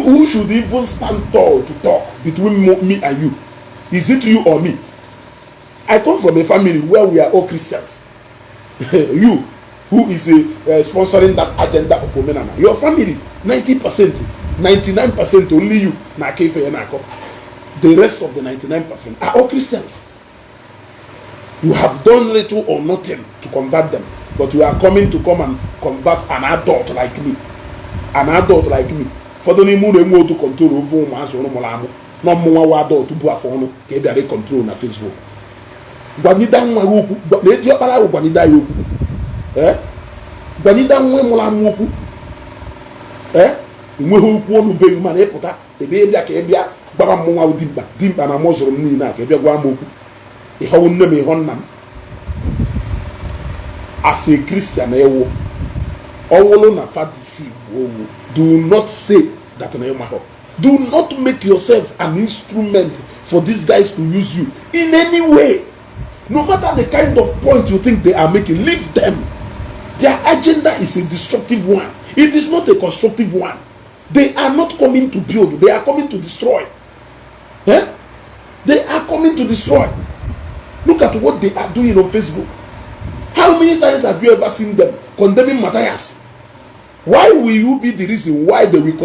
Who should even stand tall to talk between me and you? Is it you or me? I come from a family where we are all Christians. You, who is sponsoring that agenda of Omenana, your family, 90%, 99%, only you, na aka ife ya na-akọ. The rest of the 99% are all Christians. You have done little or nothing to convert them, but you are coming to come and convert an adult like me. An adult like me. Ụfọdụ n'ime ụlọ enwe otu control over ụmụazị ụnụ mụrụ amụ na ọmụnwa wa adult bụ afọ ọnụ ka ị bịara control na Facebook. Gwanida nwa gị okwu na eji ọkpara ahụ, gwanida ya okwu, ee, gwanida nwa mụrụ amụ okwu, ee, enweghị okwu ọnụ beghị, mana ịpụta ebe ịbịa ka ị bịa gbara mmụnwa dimkpa dimkpa na mụ zụrụ m niile a ka ị bịa gwa m okwu. Ịhọwụ nne m, ịhọ nna m. As a Christian, ewu ọwụlụ na fa deceive owu, do not say that na ịmahọ. Do not make yourself an instrument for these guys to use you in any way. No matter the kind of point you think they are making, leave them. Their agenda is a destructive one. It is not a constructive one. They are not coming to build, they are coming to destroy. Eh? They are coming to destroy. Look at what they are doing on Facebook. How many times have you ever seen them condemning Matthias? Why will you be the reason why they will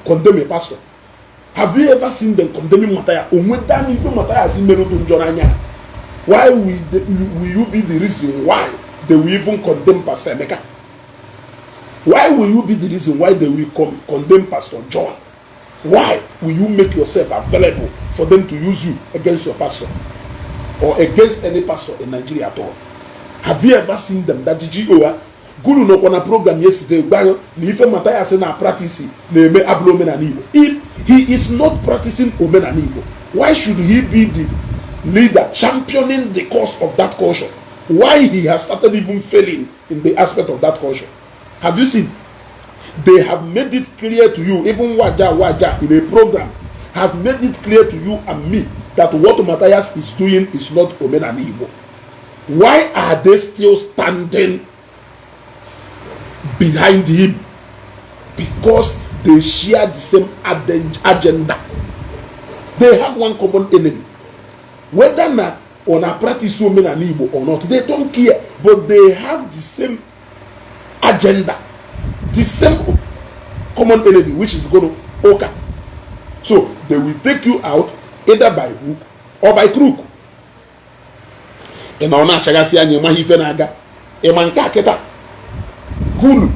condemn a pastor? Have you ever seen them condemning Matthias? Onweta n'ife Matthias mere otu njọ n'anya. Why will you be the reason why they will even condemn Pastor Emeka? Why will you be the reason why they will condemn Pastor John? Why will you make yourself available for them to use you against your pastor or against any pastor in Nigeria at all? Have you ever seen them that GO Guru nọkwa na program yesterday gbayo na ife Matthias na practice na-eme abụrụ omenala Igbo? If he is not practicing omenala Igbo, why should he be the leader championing the cause of that culture? Why he has started even failing in the aspect of that culture? Have you seen? They have made it clear to you, even Waja Waja in a program has made it clear to you and me that what Matthias is doing is not omenala Igbo. Why are they still standing behind him? Because they share the same agenda. They have one common enemy. Whether na ọ na practice omenala Igbo or not, they don't care, but they have the same agenda, the same common enemy, which is going to ụka. So they will take you out either by hook or by crook. Ị na ọ na-achagasị anya, ịmaghị ife na-aga. Ịma nke a kịta gulu,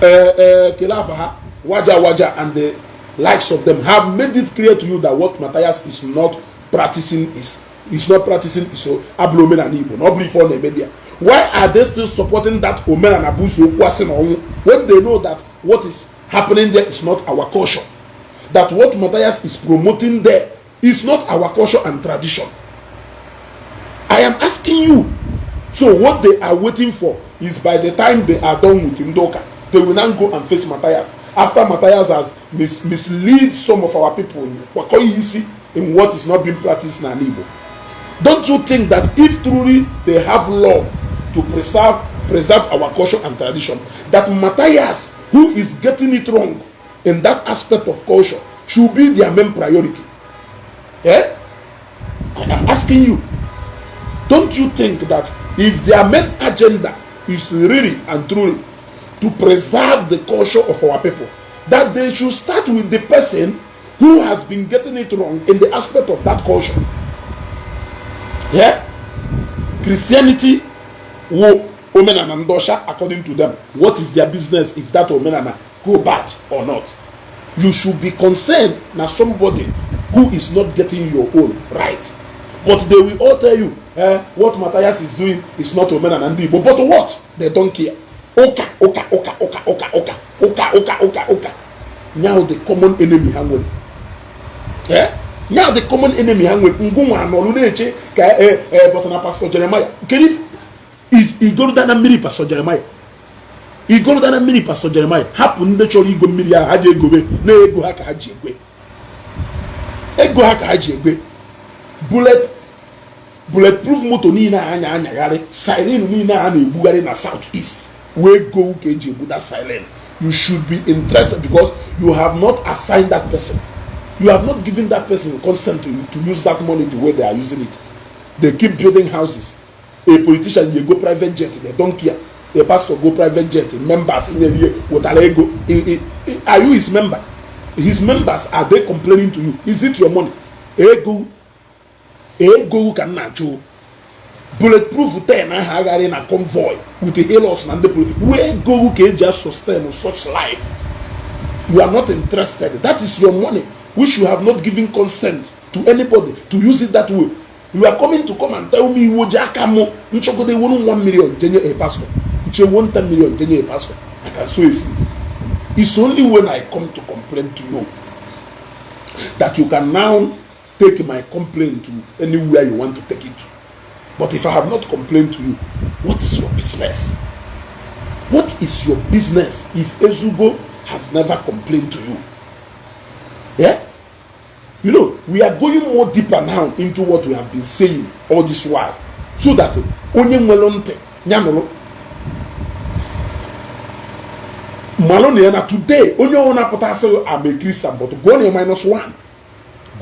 ee, kele afa ha, Waja Waja and the likes of them have made it clear to you that what Matthias is not practicing is not practicing is abụrụ omenala Igbo na ọ bụrụ ife ọ na-eme there. Why are they still supporting that omenala bụ ụzọ okwu asị na ọnwụ when they know that what is happening there is not our culture, that what Matthias is promoting there is not our culture and tradition? I am asking you. So what they are waiting for is, by the time they are done with ndị ụka, they will now go and face Matthias, after Matthias has mislead some of our people, kwakọ ya isi in what is not being practiced na Igbo. Don't you think that if truly they have love to preserve our culture and tradition, that Matthias, who is getting it wrong in that aspect of culture, should be their main priority? Eh? I am asking you. Don't you think that if their main agenda is really and truly to preserve the culture of our people, that they should start with the person who has been getting it wrong in the aspect of that culture? Yeah? Christianity wo omenala ndị ọcha according to them. What is their business if that omenala go bad or not? You should be concerned na somebody who is not getting your own right. But they will all tell you, eh, what Matthias is doing is not omenala ndị Igbo. But what? They don't care. Ụka, ụka, ụka, ụka, ụka, ụka, ụka, ụka, ụka, ụka. Now the common enemy ha nwere, eh? Now the common enemy ha nwere, ngụnwa anọlụ na-eche ka ee, but na Pastor Jeremiah, kedu igoroda na mmiri? Pastor Jeremiah, igoroda na mmiri. Pastor Jeremiah, hapụ ndị chọrọ igo mmiri ahụ. Ha ji egobe na ego ha ka ha ji egwe ego ha ka ha ji egwe bulletproof moto niile a anya anyagharị, siren niile a na-egbugharị na South East wee go ka eji egbu that siren. You should be interested because you have not assigned that person, you have not given that person consent to use that money the way they are using it. They keep building houses. A politician, you go private jet, they don't care. A pastor go private jet, members nyere wetara ego. Are you his member? His members, are they complaining to you? Is it your money? Ego, ego ka m na-achụ. Bulletproof 10 ahụ agharị na convoy with the Hilux na ndị police wee ego ka eji sustain such life. You are not interested. That is your money, which you have not given consent to anybody to use it that way. You are coming to come and tell me iwo ji aka mụ nchọgodo ewuru 1 million jenye a pastor, nche 10 million jenye a pastor. I can sow a seed. It's only when I come to complain to you that you can now take my complaint to anywhere you want to take it to. But if I have not complained to you, what is your business? What is your business if Ezugo has never complained to you? Yeah? We are going more deeper now into what we have been saying all this while, so that onye nwere ntị ya nụrụ malụ na ya na today onye ọbụla pụta asị I'm a Christian, but go na minus one,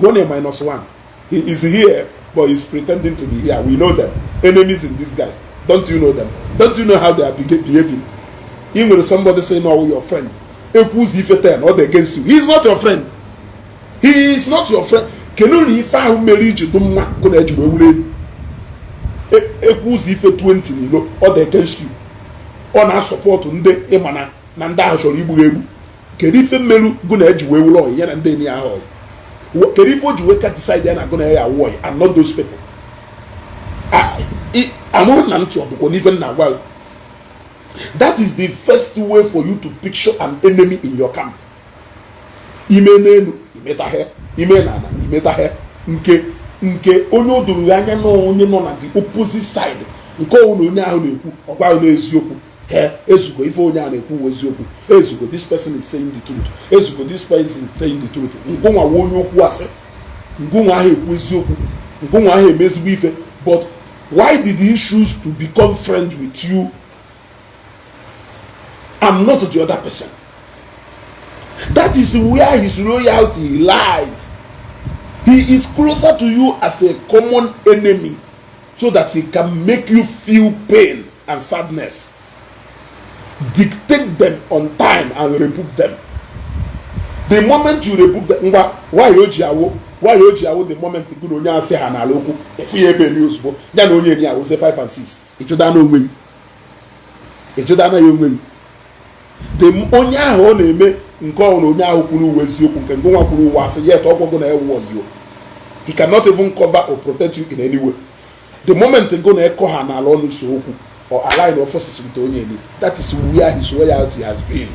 go na minus one. He is here, but he's pretending to be here. We know them, enemies in disguise. Don't you know them? Don't you know how they are behaving? Ị nwere somebody say no, your friend ekwuzi ife 10 ọ dị against you. He is not your friend. He is not your friend. Kedu na ife ahụ mere iji dụ mma gụ na eji wee wuru elu ekwuzi ife 20 n'ilo ọ dị against you, ọ na-asọpọtụ ndị ịma na ndị ahụ chọrọ igbu egbu. Kedu ife mmerụ gụ na eji wee wuru ọyị ya na ndị enyi ahụ ọyị? Kedu ife o ji wee ka decide ya na gụ na ya awụ ọyị and not those people? Amụrụ na ntị ọdụkwa n'ife m na-agwa gị. That is the first way for you to picture an enemy in your camp. Ime n'elu imetahịa, ime n'ala imetahịa, nke onye o doro ya anya na onye nọ na the opposite side nke ọwụ na onye ahụ na-ekwu ọgwa ahụ n'eziokwu. He ezugo ife onye a na-ekwu wụ eziokwu. Ezugo, this person is saying the truth. Ezugo, this person is saying the truth. Ngụnwa wụ onye okwu asị, ngụnwa ahụ ekwu eziokwu, ngụnwa ahụ eme ezigbo ife. But why did he choose to become friend with you and not the other person? That is where his loyalty lies. He is closer to you as a common enemy so that he can make you feel pain and sadness. Dictate them on time and rebuke them. The moment you rebuke them, ngwa, why o ji awụ, why o ji awụ, the moment gị na onye asị ha n'ala okwu efu ya ebe eni ozugbo ya na onye eni awụzi 5 and 6, ịjụda na onwe gị, ịjụda na ya onwe gị. The onye ahụ ọ na-eme nke ọ na onye ahụ kwuru uwe eziokwu, nke ngụnwa kwuru uwe asị, yet ọgwụgwụ na ewu oyiyo. He cannot even cover or protect you in any way. The moment go na ekọ ha n'ala ọnụ so okwu or align your forces with onye eni, that is where his loyalty has been.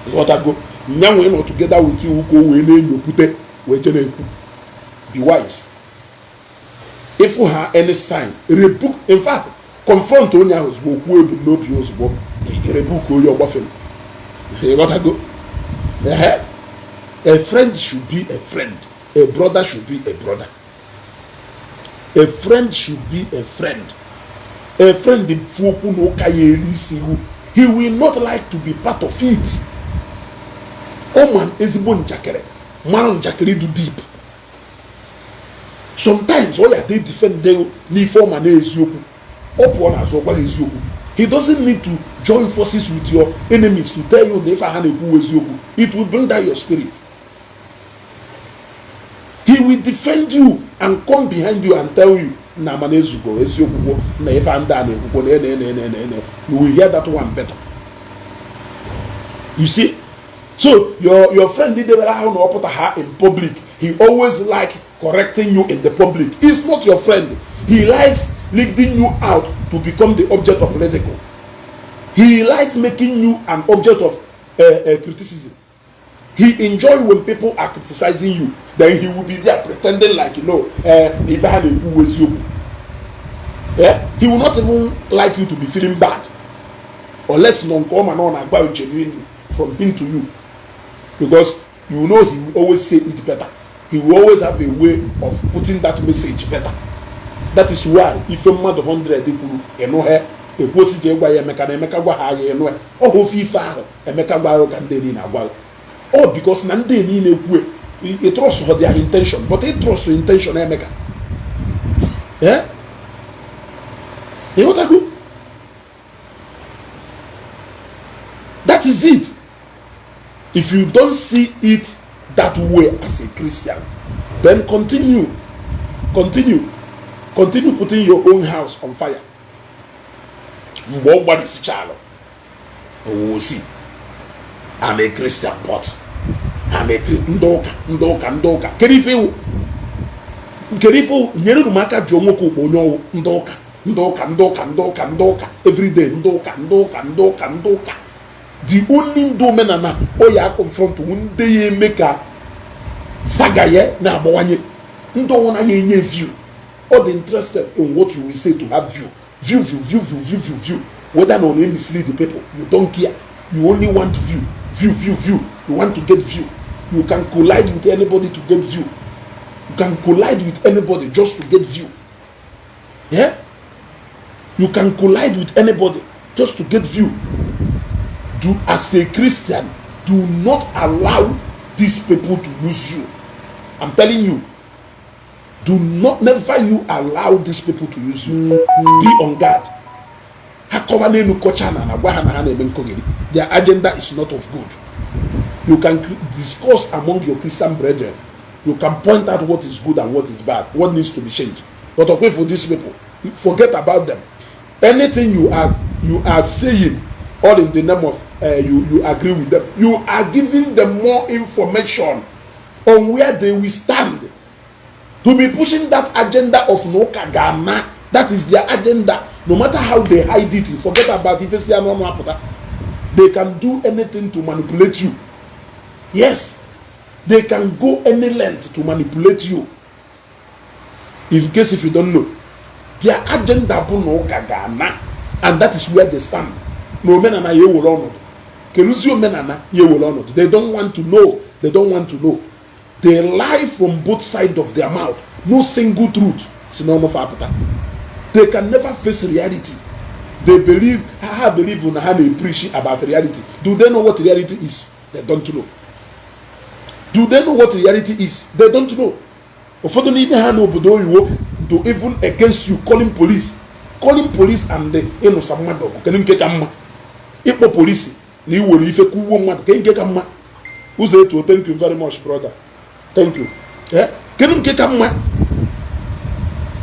Ịghọtago? Nyanwe nọ together with you ka o wee na-enyopụte wee je na-ekwu. Be wise. If ha any sign, rebuke. In fact, confront onye ahụ ozugbo, kwuo ebumnobi ozugbo, rebuke onye ọgbafere. Ịghọtago? Ehe. A friend should be a friend. A brother should be a brother. A friend should be a friend. A friend fu okwu na ụka ya eri isi ihu, he will not like to be part of it. Ọ ma ezigbo njakịrị, mara njakịrị dị deep. Sometimes ọ ya dị defend n'ife ọma na eziokwu, ọ pụọ n'azụ ọ gwaghị eziokwu. He doesn't need to join forces with your enemies to tell you na ife ha na-ekwu eziokwu. It will bring down your spirit. He will defend you and come behind you and tell you na mana ezugo eziokwu kwuo na ife ndị a na-ekwukwo na ene ene ene ene. You will hear that one better. You see? So your friend debere ahụ na ọ pụta ha in public, he always like correcting you in the public. He's not your friend. He likes leading you out to become the object of ridicule. He likes making you an object of criticism. He enjoy when people are criticizing you. Then he will be there pretending like ife ha na-ekwu eziokwu. Yeah? He will not even like you to be feeling bad unless nọ nke ọma na ọ na-agba you genuinely from him to you, because you know he will always say it better. He will always have a way of putting that message better. That is why ife mmadụ 100 kwuru ịnụ ha Ekwuosi ji gwa ya Emeka na Emeka gwa ha agha enu ọ hụ ofe ife ahụ Emeka gwa ahụ ka ndị niile agwa ọ, because na ndị niile ekwue ị trust their intention, but ị trust intention Emeka. Eh, ịghọtago? That is it. If you don't see it that way as a Christian, then continue, continue, continue putting your own house on fire. Mgbe ọ gbarịsichalụ owosi, I'm a Christian, but I'm a ndị ụka, ndị ụka, ndị ụka. Kedu ife iwu? Kedu ife iwu? Nyere m aka jụọ nwoke ụkpa onye ọwụ. Ndị ụka, ndị ụka, ndị ụka, ndị ụka, ndị ụka, everyday ndị ụka, ndị ụka, ndị ụka, ndị ụka. The only ndị omenala ọ ya confront ndị ya eme ka saga ya na-agbawanye, ndị ọnwụ naghị enye view. All the interested in what you will say to have view, view, view, view, view, view, view, view, whether na ọ na-mislead the people, you don't care. You only want view, view, view, view. You want to get view. You can collide with anybody to get view. You can collide with anybody just to get view. Yeah, you can collide with anybody just to get view. Do, as a Christian, do not allow these people to use you. I'm telling you, do not, never you allow these people to use you. Be on guard. Ha kọwa n'elu, kọcha na gwa ha na ha na-eme nkogiri. Their agenda is not of good. You can discuss among your Christian brethren. You can point out what is good and what is bad, what needs to be changed. But okay, for these people, forget about them. Anything you are saying, all in the name of you agree with them, you are giving them more information on where they will stand to be pushing that agenda of no kagama. That is their agenda, no matter how they hide it. Forget about ife si anụ ọnụ apụta. They can do anything to manipulate you. Yes, they can go any length to manipulate you. In case if you don't know, their agenda bụ na ụka ga-ana, and that is where they stand. Na omenala ya ewere ọnọdụ, keluzi omenala ya ewere ọnọdụ. They don't want to know. They don't want to know. They lie from both sides of their mouth. No single truth si n'ọnụ fa apụta. They can never face reality. They believe, ha believe na ha na-preach about reality. Do they know what reality is? They don't know. Do they know what reality is? They don't know. Ụfọdụ n'ime ha n'obodo oyibo do even against you calling police, calling police and ịnụsa mmadụ ọgụ. Kedu nke ka mma? Ịkpọ polisi na iwere ife kwuo mmadụ, kedu nke ka mma? Ụzọ etuo, thank you very much, brother, thank you. Eh, kedu nke ka mma?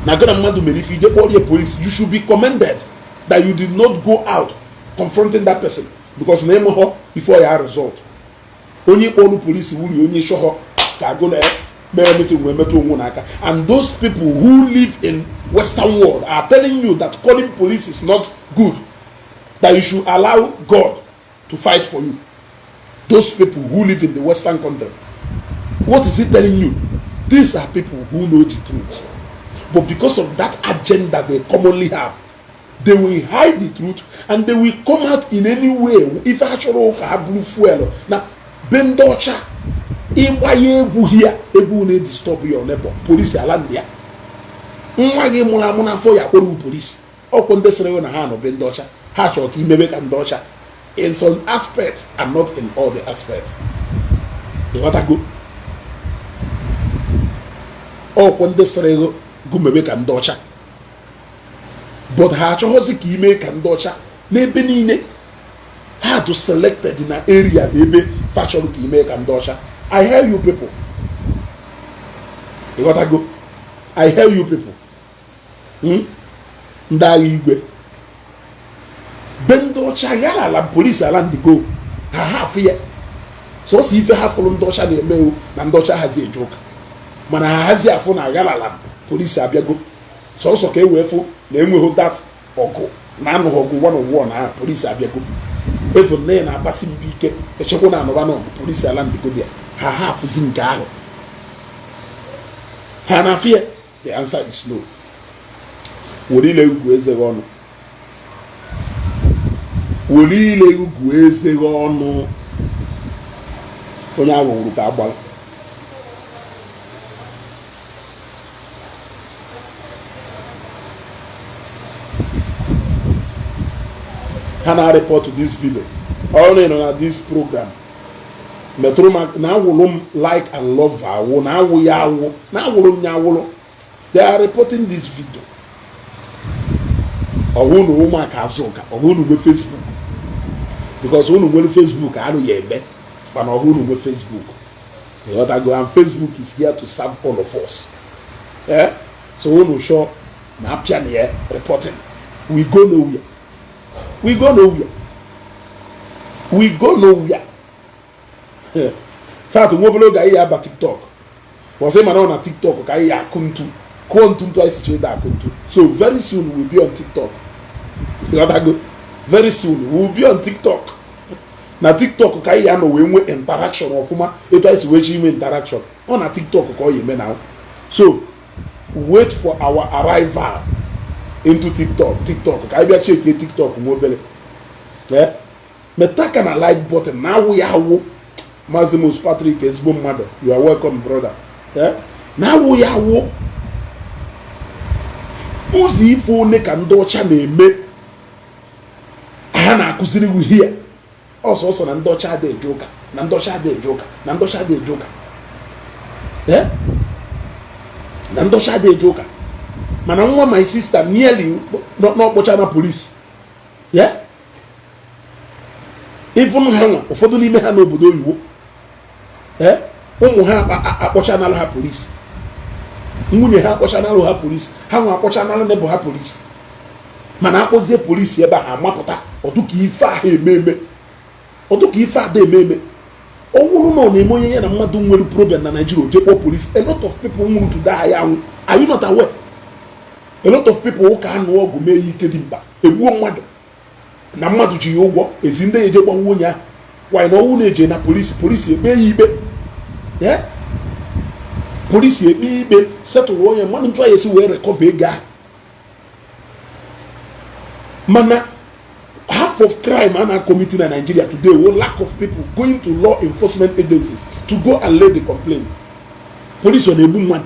Na gana mmadụ mere ife, ije kpọrọ ya police, you should be commended that you did not go out confronting that person, because na ịmụghọ ife ọ ya result. Onye kpọrọ polisi wuri onye chọghọ ka agụ na mere meeting wee metụ onwe n'aka. And those people who live in Western world are telling you that calling police is not good, that you should allow God to fight for you. Those people who live in the Western country, what is it telling you? These are people who know the truth, but because of that agenda they commonly have, they will hide the truth and they will come out in any way. Ife ha chọrọ ka ha bụrụ fuel na be ndị ọcha, ịgbanye egwu hia egwu na-edisturb your neighbor, polisi ala ndị ya. Nwa gị mụrụ amụ n'afọ ya kpọrọ polisi. Ọkwụ ndị sịrị na ha nọ be ndị ọcha, ha chọrọ ka imebe ka ndị ọcha in some aspects and not in all the aspects. Ịghọtago? Ọkwụ ndị sịrị gụmebe ka ndị ọcha, but ha achọghọzi ka ime ka ndị ọcha n'ebe niile. Ha do selected na areas ebe fa chọrọ ka ime ka ndị ọcha. I hear you people. Ịghọtago? I hear you people. Ndị agha igwe be ndị ọcha yara ala polisi ala ndị go ha ha afụ ya sọsọ ife ha fụrụ ndị ọcha na-eme na ndị ọcha hazi eje ụka, mana ha hazi afụ na aghara ala polisi abịago sọsọ ka e wee fụ na enweghị that ọgụ na anụghị ọgụ one on one. Ahụ polisi abịago efu nne ya na-agbasi mbọ ike echekwa na anụba n'ọgụ polisi ala ndị ya ha ha afụzi nke ahụ ha na-afụ ya. The answer is no. Were ile ugwu eze gị ọnụ, were ile ugwu eze gị ọnụ. Onye ahụ wuru ka agbara. Ha na-report this video. Ọ na nọ na this program, metụrụ m na awụrụ m like and love, awụ na awụ ya awụ na awụrụ m ya awụrụ. They are reporting this video. Ọhụ na ụmụaka azụka, ọhụ na nwe Facebook, because unu nwere Facebook arụ ya eme, mana ọhụ na nwe Facebook, ịghọtago? And Facebook is here to serve all of us, eh? So unu sure na apịa na ya reporting, we go nowhere, we go nowhere, we go nowhere. Fact, nwa obere oge anyị ya aba TikTok ọsị, mana ọ na TikTok ka anyị ya akụ ntu, kụọ ntu ntu anyị si chee akụ ntu. So very soon we will be on TikTok, ịghọtago? Very soon we will be on TikTok. Na TikTok ka anyị ya nọ wee nwee interaction ọfụma etu anyị si wee chi ime interaction. Ọ na TikTok ka ọ ya eme na. So wait for our arrival into TikTok. TikTok ka anyị bịa chekie TikTok nwa obere. Metụ aka na like button na awụ ya awụ. Maazị Mus Patrick, ezigbo mmadụ, you are welcome, brother. Na awụ ya awụ. Ụzọ ife one ka ndị ọcha na-eme, ha na-akụziri gị hie ọsọsọ na ndị ọcha adị eje ụka, na ndị ọcha adị eje ụka, na ndị ọcha adị eje ụka, na ndị ọcha adị eje ụka. Mana nwa my sister nearly n'ọkpọcha na polisi ya. Even ha nwa, ụfọdụ n'ime ha n'obodo oyibo, ụmụ ha akpọchanalụ ha polisi, nwunye ha akpọchanalụ ha polisi, ha nwa akpọchanalụ nebụ ha polisi. Mana akpọzie polisi ebe a, ha amapụta ọdụ ka ife ahụ eme eme, ọdụ ka ife ada eme eme. Ọ bụrụ na ọ na-eme onye ya na mmadụ nwere problem na Nigeria, oje kpọọ polisi, a lot of people nwụrụ to die ya anwụ. Are you not aware? A lot of people ụka anụ ọgwụ mee ya ike dị mkpa, egbuo mmadụ na mmadụ ji ya ụgwọ, ezi ndị eje gbawa onye ahụ wanyị na ọnwụ na-eje na polisi, polisi ekpe ya ikpe, polisi ekpe ikpe, setụrụ onye mmadụ ntụ ya esi wee recover ego ahụ. Mana half of crime a na-commit na Nigeria today wo lack of people going to law enforcement agencies to go and lay the complaint. Polisi ọ na-egbu mmadụ?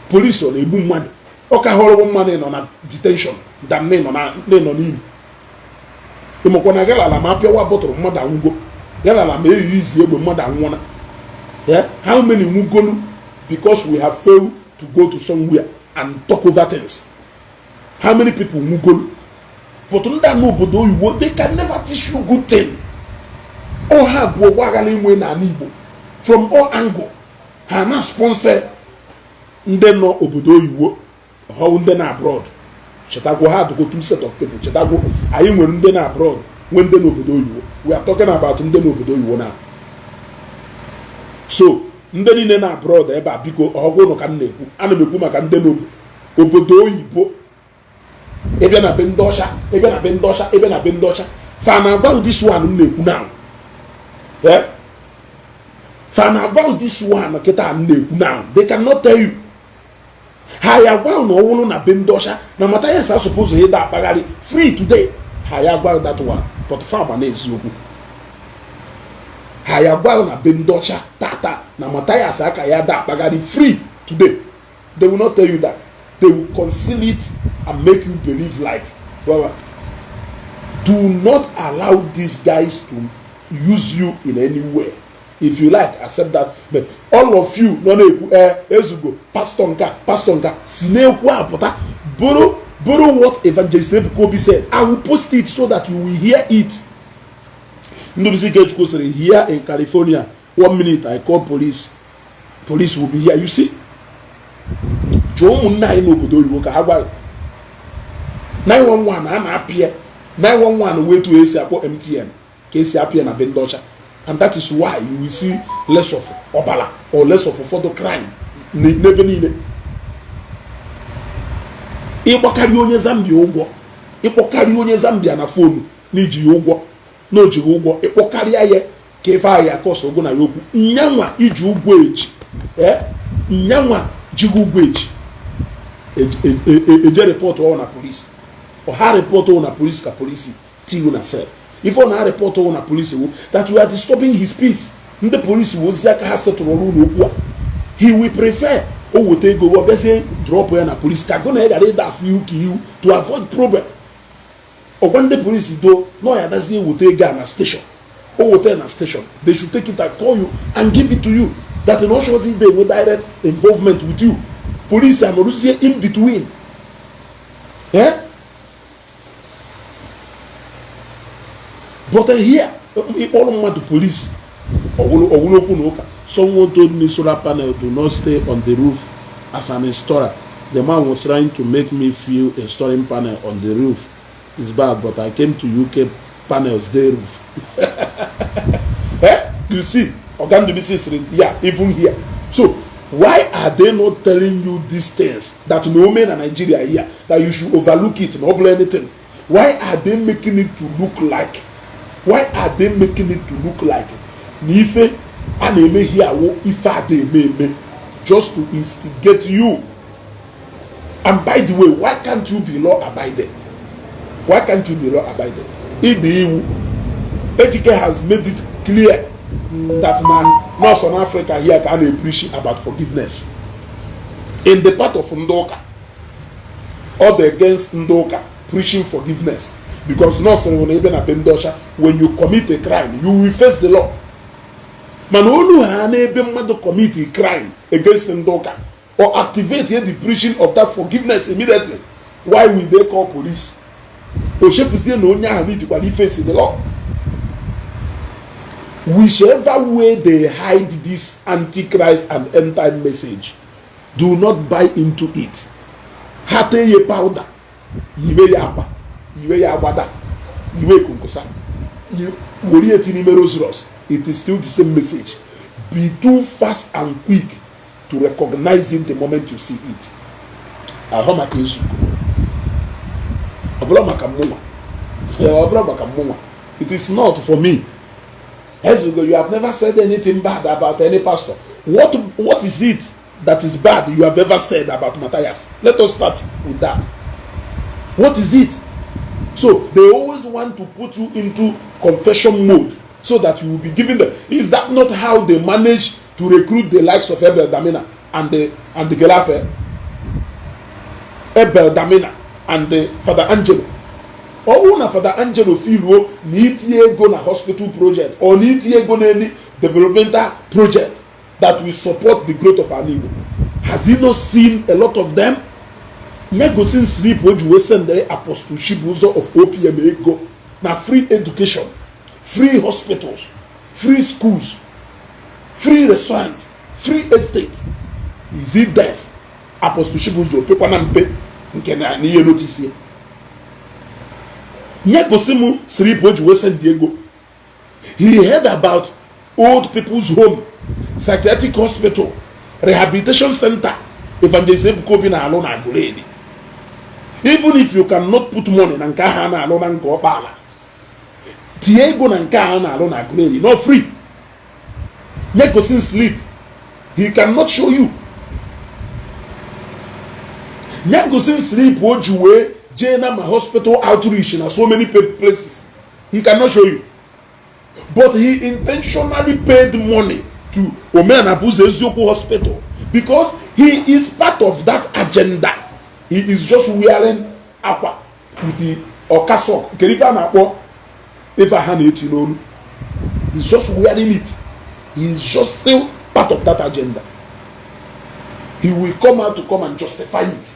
Polisi ọ na-egbu mmadụ? Ọ ka hụrụ mmadụ nọ na detention than nọ n'ime. Ịmakwa na galala ma apịawa bọtụrụ, mmadụ anwụgo. Galala ma eriri izi egbe, mmadụ anwụọna. How many nwugolu because we have failed to go to somewhere and talk over things? How many people nwugolu? But ndị a n'obodo oyibo, they can never teach you good thing. Ọ ha bụ ọgba aghara inwe n'ala Igbo from all angle. Ha na sponsor ndị nọ obodo oyibo, họwụ ndị na abroad. Chetakwo, ha dụkwo two set of people. Chetakwo, anyị nwere ndị na abroad, nwee ndị n'obodo oyibo. We are talking about ndị n'obodo oyibo now. So ndị niile na abroad ebe a, biko, ọgwụ ụnụ ka m na-ekwu. Ana m ekwu maka ndị n'obodo oyibo. Ịbịa na be ndị ọcha, ịbịa na be ndị ọcha, ịbịa na be ndị ọcha, fa na agba this one m na-ekwu now. Fa na agba this one kịta m na-ekwu now. They cannot tell you. Ha ya gwa na ọwụrụ na be ndị ọcha na Mathias suppose ịda akpagharị free today. Ha ya gwa that one, but fa ma na eziokwu. Ha ya gwa na be ndị ọcha tata na Mathias aka ya da akpagharị free today, they will not tell you that. They will conceal it and make you believe like, well, do not allow these guys to use you in any way. If you like, accept that. But all of you nọ na-ekwu, ee, ezugo pastor nka, pastor nka si na-ekwu apụta bụrụ bụrụ what Evangelist Ebuka Obi said. I will post it so that you will hear it. Ndubisi Ikechukwu sịrị, "Here in California, one minute I call police, police will be here." You see, jụọ ụmụnne anyị n'obodo oyibo ka ha gwa. 911 a na-apịa 911 wee etu esi akpọ MTN ka esi apịa na be ndị ọcha. And that is why you will see less of ọbara or less of ụfọdụ crime n'ebe niile. Ịkpọkarị onye Zambia ụgwọ, ịkpọkarị onye Zambia na phone na iji ya ụgwọ, na o jighị ụgwọ, ịkpọkarịa ya ka ife ahụ ya akọsọ ụgwọ na ya okwu nyanwa iji ụgwọ eji, nyanwa jighị ụgwọ eji eje report ọ na polisi. Ọha report ọ na polisi ka polisi tiwu na cell. Ife ọ na report ọ na polisi wu that we are disturbing his peace. Ndị polisi wozi aka ha setụrụ ọrụ n'okwu a. He will prefer o weta ego, ọ bịazie drop ya na polisi ka gụ na ya ghara ịda afụ ihu ka ihu to avoid problem. Ọgwa ndị polisi do na ọ ya adazie eweta ego a na station. O weta na station, they should take it and call you and give it to you, that na ọ chọzi ide enwe direct involvement with you. Police anọrụzie in between, eh? But here, ịkpọrọ mmadụ police, ọwụrụ okwu na ụka. Someone told me solar panel do not stay on the roof as an installer. The man was trying to make me feel installing panel on the roof is bad, but I came to UK, panels dey roof. Eh? You see, Oga Ndubisi sịrị ya even here. So why are they not telling you these things that no men na Nigeria here, that you should overlook it na ọ bụla anything? Why are they making it to look like, why are they making it to look like na ife a na-eme here awụ ife a eme eme, just to instigate you? And by the way, why can't you be law abiding? Why can't you be law abiding? Ịdị iwu. Ejike has made it clear that na nọọsụ na Africa here ka a na-epreach about forgiveness in the part of ndị ụka, all the against ndị ụka preaching forgiveness, because nọọsụ nwere ebe na be ndị ọcha, when you commit a crime, you will face the law. Mana olu ha n'ebe mmadụ commit a crime against ndị ụka or activate the preaching of that forgiveness immediately, why will they call police? O chefuzie na onye ahụ n'idikwara iface the law. Whichever way they hide this antichrist and end time message, do not buy into it. Ha tee ya powder, yiwe ya akwa, yiwe ya agbada, yiwe konkosa, were ya tinye n'ime Rolls Royce, it is still the same message. Be too fast and quick to recognize it the moment you see it. Ahụ maka ezugo, ọ bụla maka mụnwa, ọ bụla maka mụnwa. It is not for me. Ezugo, you have never said anything bad about any pastor. What is it that is bad you have ever said about Matthias? Let us start with that. What is it? So they always want to put you into confession mode so that you will be given them. Is that not how they manage to recruit the likes of Abel Damina and the Gelafe? Abel Damina and the Father Angelo. Ọwụ na Father Angelo filuo na itinye ego na hospital project or na itinye ego na any developmental project that will support the growth of our Igbo. Has he not seen a lot of them? Nye gosi slip o ji wee send Apostle Chibuzo of OPM ego na free education, free hospitals, free schools, free restaurant, free estate. Is he deaf? Apostle Chibuzo pekwana mpe nke na n'ihe notice ya. Nye gosi m slip o ji wee send ego. He heard about old people's home, psychiatric hospital, rehabilitation center Evangelist Ebuka Obi na-alụ na Aguleri. Even if you cannot put money na nke ahụ a na-alụ na nke ọkpala, tinye ego na nke ahụ a na-alụ na Aguleri, no free. Nye gosi slip. He cannot show you. Nye gosi slip o ji wee jee na ma hospital outreach na so many places. He cannot show you. But he intentionally paid money to Omenabuzo Eziokwu Hospital because he is part of that agenda. He is just wearing akwa with the ọkasok kedu ife a na-akpọ ife ha na-eti n'olu. He's just wearing it. He is just still part of that agenda. He will come out to come and justify it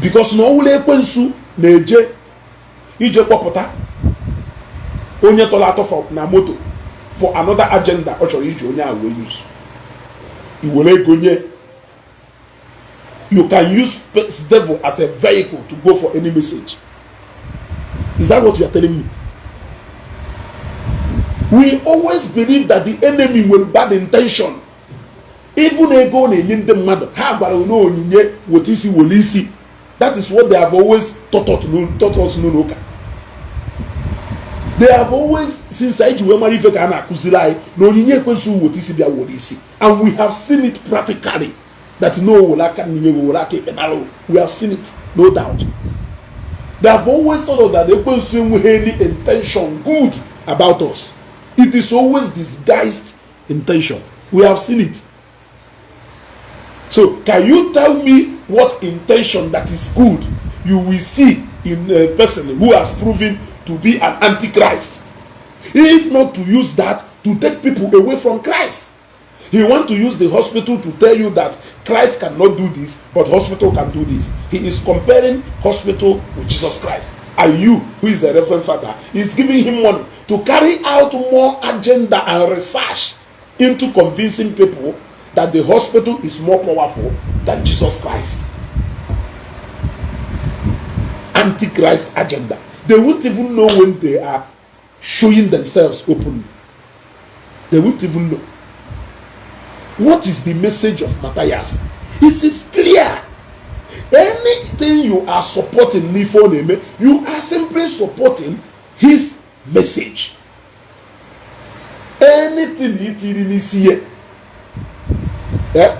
because na ọwụla ekwensu na-eje ije kpọpụta onye tọrọ atọ na moto for another agenda ọ chọrọ iji onye a wee use iwere ego nye. You can use devil as a vehicle to go for any message. Is that what you are telling me? We always believe that the enemy nwere bad intention. Even ego ọ na-enye ndị mmadụ, ha gwara na onyinye weta isi were isi. That is what they have always taught us n'ụlọ ụka. They have always, since anyị ji wee mara ife, ka a na-akụziri anyị na onyinye ekwensu weta isi bịa were isi. And we have seen it practically, that no were aka n'ihe were aka ekpe nara. We have seen it, no doubt. They have always thought of that ekwensu enweghị any intention good about us. It is always disguised intention. We have seen it. So can you tell me what intention that is good you will see in a person who has proven to be an antichrist, if not to use that to take people away from Christ? He want to use the hospital to tell you that Christ cannot do this, but hospital can do this. He is comparing hospital with Jesus Christ. And you, who is a reverend father, is giving him money to carry out more agenda and research into convincing people that the hospital is more powerful than Jesus Christ. Antichrist agenda. They won't even know when they are showing themselves openly. They won't even know. What is the message of Matthias? Is it clear? Anything you are supporting n'ife ọ na-eme, you are simply supporting his message. Anything itiri n'isi ya,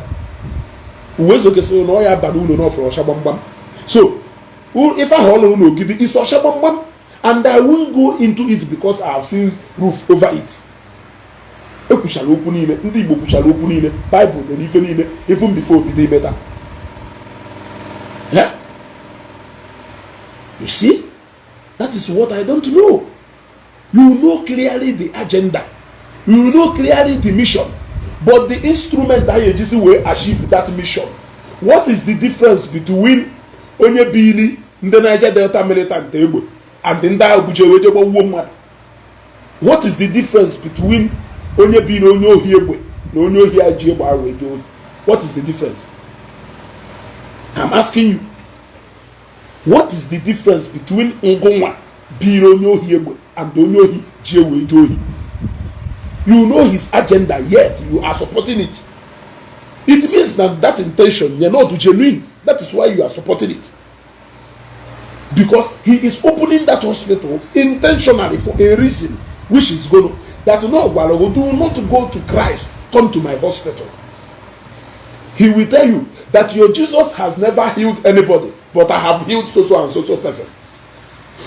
uwe zokesịrị na ọ ya ba n'ụlọ n'ọfọrọ ọcha gbamgbam. So ife ahụ ọ lụrụ n'Ogidi is ọcha gbamgbam, and I won't go into it because I have seen roof over it. Ekwuchara okwu niile, ndị Igbo kwuchara okwu niile, Bible dere ife niile even before obido imeta. Yeah? You see, that is what I don't know. You know clearly the agenda, you know clearly the mission, but the instrument that ejizi wee achieve that mission. What is the difference between onye bili ndị Niger Delta militant egbe and ndị ahụ buje wee gbawuo mmadụ? What is the difference between onye biri onye ohi egbe na onye ohi a ji egbe ahụ eje ohi? What is the difference? I'm asking you, what is the difference between ngụnwa biri onye ohi egbe and onye ohi ji egbe eje ohi? You know his agenda, yet you are supporting it. It means that that intention, you're not genuine. That is why you are supporting it, because he is opening that hospital intentionally for a reason, which is going to that no gwara, do not go to Christ, come to my hospital. He will tell you that your Jesus has never healed anybody, but I have healed so so and so so person.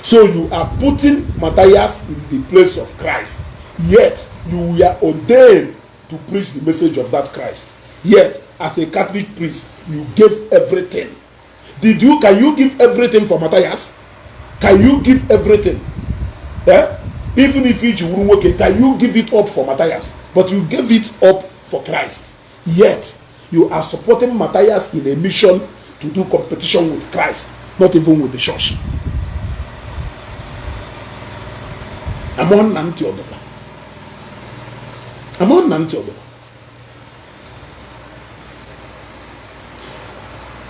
So you are putting Matthias in the place of Christ, yet you were ordained to preach the message of that Christ. Yet as a Catholic priest, you gave everything. Did you Can you give everything for Matthias? Can you give everything? Eh? Even if iji wuru nwoke, can you give it up for Matthias? But you gave it up for Christ, yet you are supporting Matthias in a mission to do competition with Christ, not even with the church. Amụọ nna ntị ọdụkwa, amụọ nna ntị ọdụkwa.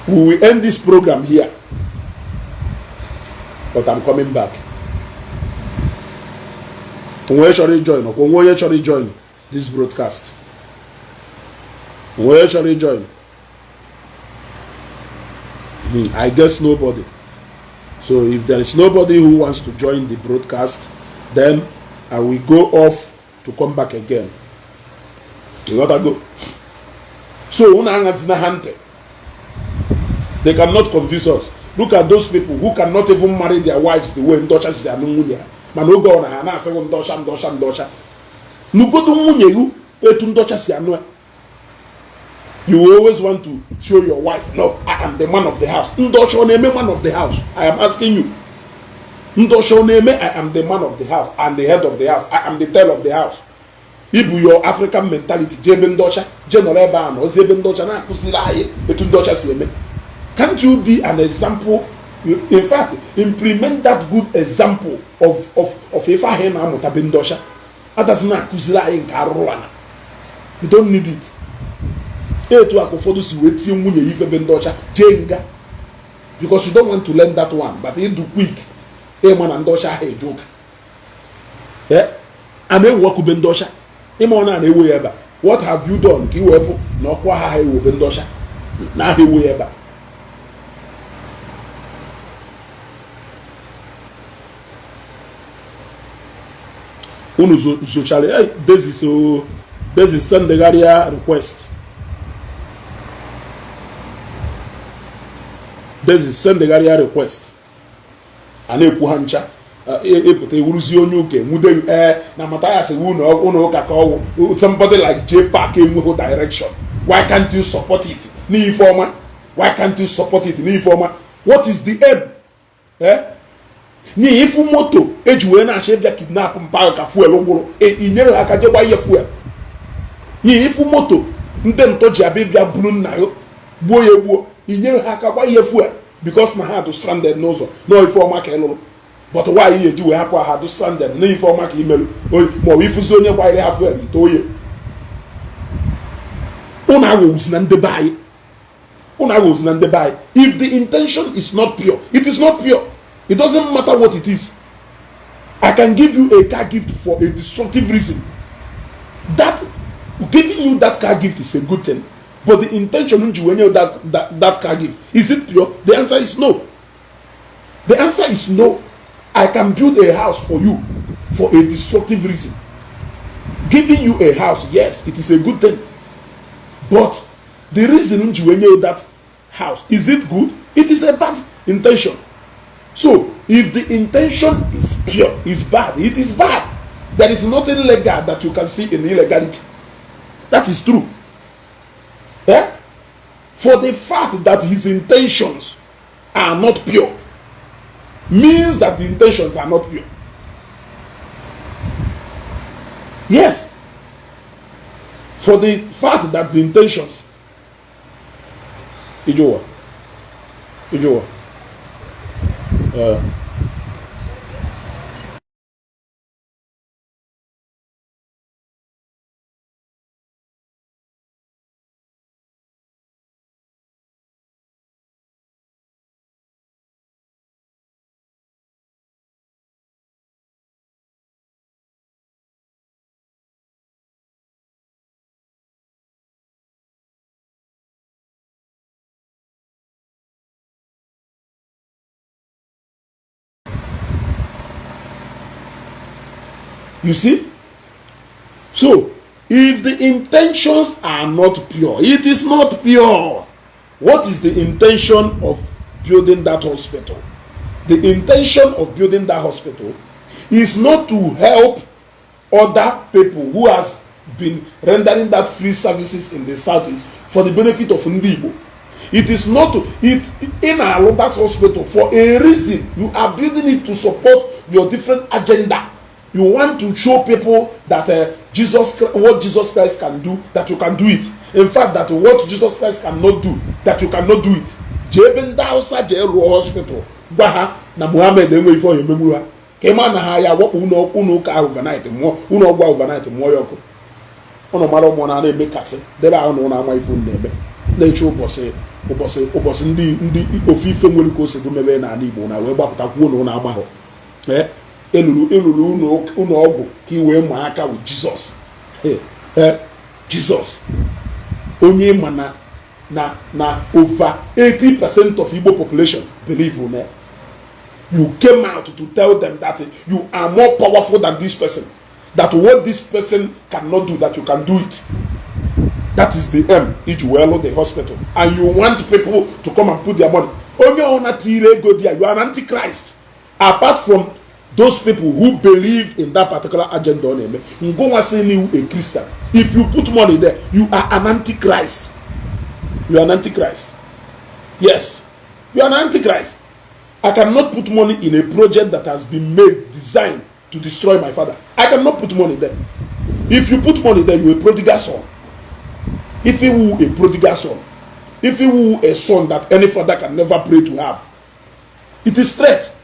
We will end this program here, but I'm coming back. Onwe chọrọ ijoin ọkwa, onwe onye chọrọ ijoin this broadcast, onwe onye chọrọ ijoin? I guess nobody. So if there is nobody who wants to join the broadcast, then I will go off to come back again. You gotta go. So unu aṅazina ha ntị. They cannot confuse us. Look at those people who cannot even marry their wives the way ndị ọcha si anụ nwunye ha, mana oge ọ na ha na-asịghị ndị ọcha, ndị ọcha, ndị ọcha. Nugodu nwunye gị etu ndị ọcha si anụ ya. You will always want to show your wife, "No, I am the man of the house." Ndị ọcha ọ na-eme man of the house? I am asking you, ndị ọcha ọ na-eme "I am the man of the house and the head of the house, I am the tail of the house"? Ibu your African mentality jee ebe ndị ọcha, jee nọrọ ebe a na ozi ebe ndị ọcha na-akụziri anyị etu ndị ọcha si eme. Can't you be an example? In fact, implement that good example of ife ahụ ị na-amụta be ndị ọcha. Adazi na-akụziri anyị nke arụrụ ana. You don't need it. Etu a ka ụfọdụ si wee tie nwunye ya ife be ndị ọcha, jee nga, because you don't want to learn that one, but ịdụ quick ịma na ndị ọcha ahụ eje ụka a na-ewu ọkụ be ndị ọcha, ịma ọ na-ewe ya ebe a. What have you done ka i wee fụ na ọkụ agha ha ewu be ndị ọcha na aha ewu ya ebe a? Unu zochara Dezis o Dezis sendegharịa request. Dezis sendegharịa request. A na-ekwu ha ncha ịpụta ewuruzie onye ụka enwude ee na Mathias wu ụlọ ụka ka ọwụ. Somebody like J Park enweghị direction. Why can't you support it n'ife ọma? Why can't you support it n'ife ọma? What is the aim? Eh, n'ihi ịfụ moto eji wee na-achọ ịbịa kidnap mpaghara ka fuel gwụrụ, inyere ha aka je gba ihe fuel. N'ihi ịfụ moto ndị ntọ ji abịa bịa buru nna ya gbuo ya egbuo, inyere ha aka gba ihe fuel because na ha dụ stranded n'ụzọ. Na ife ọma ka ị lụrụ, but nwaanyị ya eji wee hapụ ha dụ stranded na ife ọma ka imerụ, ma ọ bụ ịfụzi onye gbanyere ha fuel ite oye. Ụnụ aghọwuzi na ndị be anyị, ụnụ aghọwuzi na ndị be anyị. If the intention is not pure, it is not pure. It doesn't matter what it is. I can give you a car gift for a destructive reason. That giving you that car gift is a good thing, but the intention ji wee nye that car gift, is it pure? The answer is no. The answer is no. I can build a house for you for a destructive reason. Giving you a house, yes, it is a good thing, but the reason ji wee nye that house, is it good? It is a bad intention. So if the intention is pure, is bad, it is bad. There is nothing legal that you can see in illegality. That is true. Eh? For the fact that his intentions are not pure means that the intentions are not pure. Yes, for the fact that the intentions. Ijowa, Ijowa. You see? So, if the intentions are not pure, it is not pure. What is the intention of building that hospital? The intention of building that hospital is not to help other people who has been rendering that free services in the southeast for the benefit of ndị Igbo. It is not to it in alụ that hospital for a reason. You are building it to support your different agenda. You want to show people that Jesus, what Jesus Christ can do, that you can do it. In fact, that what Jesus Christ cannot do, that you cannot do it. Jee ebe ndị Hausa jee rụọ hospital, gwa ha na Muhammad enwe ife ọya emegburu ha, ka ịma na ha ya wakpo ụlọ ụka ahụ overnight, mụọ ụlọ ọgwụ ahụ overnight, mụọ ya ọkụ. Ụnụ mara ụmụ na na-emekasị debe ahụ na ụnụ ama ife na-eme na-eche ụbọchị ụbọchị ụbọchị ndị ndị ofe ife nwere ka o si mebe n'ala Igbo na wee gbapụta kwuo na ụnụ amahụ. Eluru eluru ụlọ ọgwụ ka ị wee maa aka with Jesus. Jesus onye ma na over 80% of Igbo population believe in it. You came out to tell them that you are more powerful than this person, that what this person cannot do, that you can do it. That is the aim iji wee lụ the hospital, and you want people to come and put their money. Onye ọna tiri ego dị ya, you are an antichrist. Apart from those people who believe in that particular agenda ọ na-eme, ngụnwa sị n'iwu a Christian, if you put money there, you are an antichrist. You are an antichrist. Yes, you are an antichrist. I cannot put money in a project that has been made, designed to destroy my father. I cannot put money there. If you put money there, you are a prodigal son. If you a prodigal son, if you a son that any father can never pray to have, it is threat.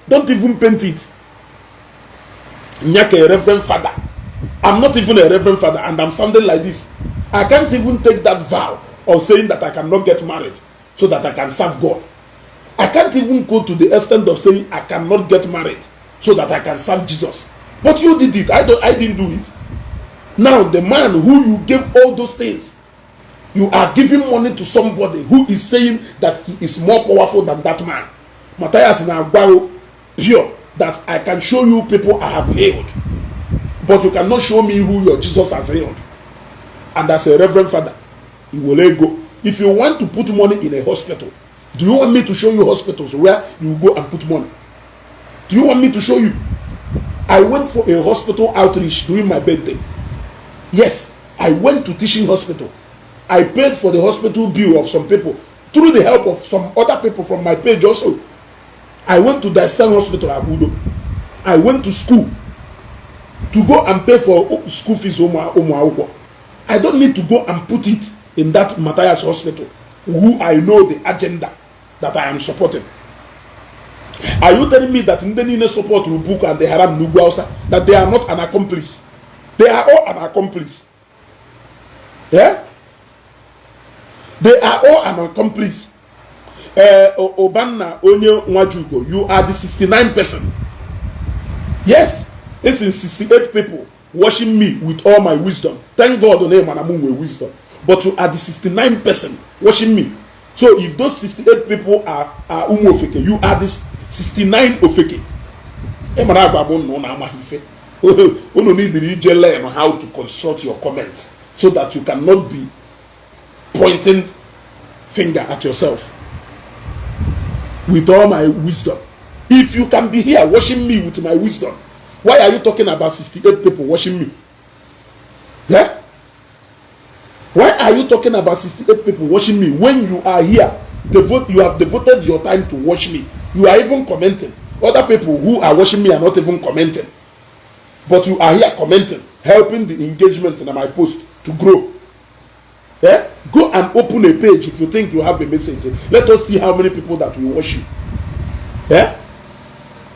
Don't even paint it. Nyaka a reverend father. I'm not even a reverend father, and I'm sounding like this. I can't even take that vow of saying that I cannot get married so that I can serve God. I can't even go to the extent of saying I cannot get married so that I can serve Jesus. But you did it. I didn't do it. Now the man who you gave all those things, you are giving money to somebody who is saying that he is more powerful than that man. Matthias na-agwa pure that I can show you people I have healed, but you cannot show me who your Jesus has healed. And as a reverend father, he will go. If you want to put money in a hospital, do you want me to show you hospitals where you go and put money? Do you want me to show you? I went for a hospital outreach during my birthday. Yes, I went to teaching hospital. I paid for the hospital bill of some people through the help of some other people from my page also. I went to Diocesan Hospital Abudo. I went to school to go and pay for school fees ụmụ ụmụ akwụkwọ. I don't need to go and put it in that Matthias Hospital, who I know the agenda that I am supporting. Are you telling me that ndị niile support Boko and the Haram n'ugwu Hausa, that they are not an accomplice? They are all an accomplice. Yeah? They are all an accomplice. Obanna onye Nwajugo, you are the 69 person. Yes, this is 68 people watching me with all my wisdom. Thank God on and I'm wisdom. But you are the 69 person watching me. So if those 68 people are umu ofeke, you are the 69 ofeke. Ị mara agba bụ na ụnụ amaghị ife. Unu need ije learn how to construct your comment so that you cannot be pointing finger at yourself. With all my wisdom. If you can be here watching me with my wisdom, why are you talking about 68 people watching me? Yeah? Why are you talking about 68 people watching me when you are here? You have devoted your time to watch me. You are even commenting. Other people who are watching me are not even commenting. But you are here commenting, helping the engagement in my post to grow. Yeah? Go and open a page if you think you have a message. Let us see how many people that will watch you. Yeah?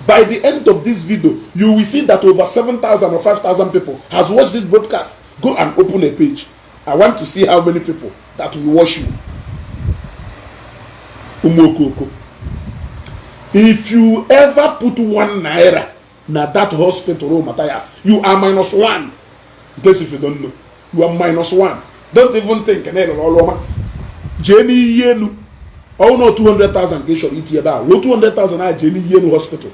By the end of this video, you will see that over 7,000 or 5,000 people has watched this broadcast. Go and open a page. I want to see how many people that will watch you. Umokoko. If you ever put ₦1 na that hospital room, Matthias, you are minus one. In case if you don't know, you are minus one. Don't even think na ịlụrụ ọrụ ọma. Jee n'iyi elu. Ọwụ na 200,000 ka ị chọrọ itinye ebe a. Ruo 200,000 a jee n'iyi elu hospital.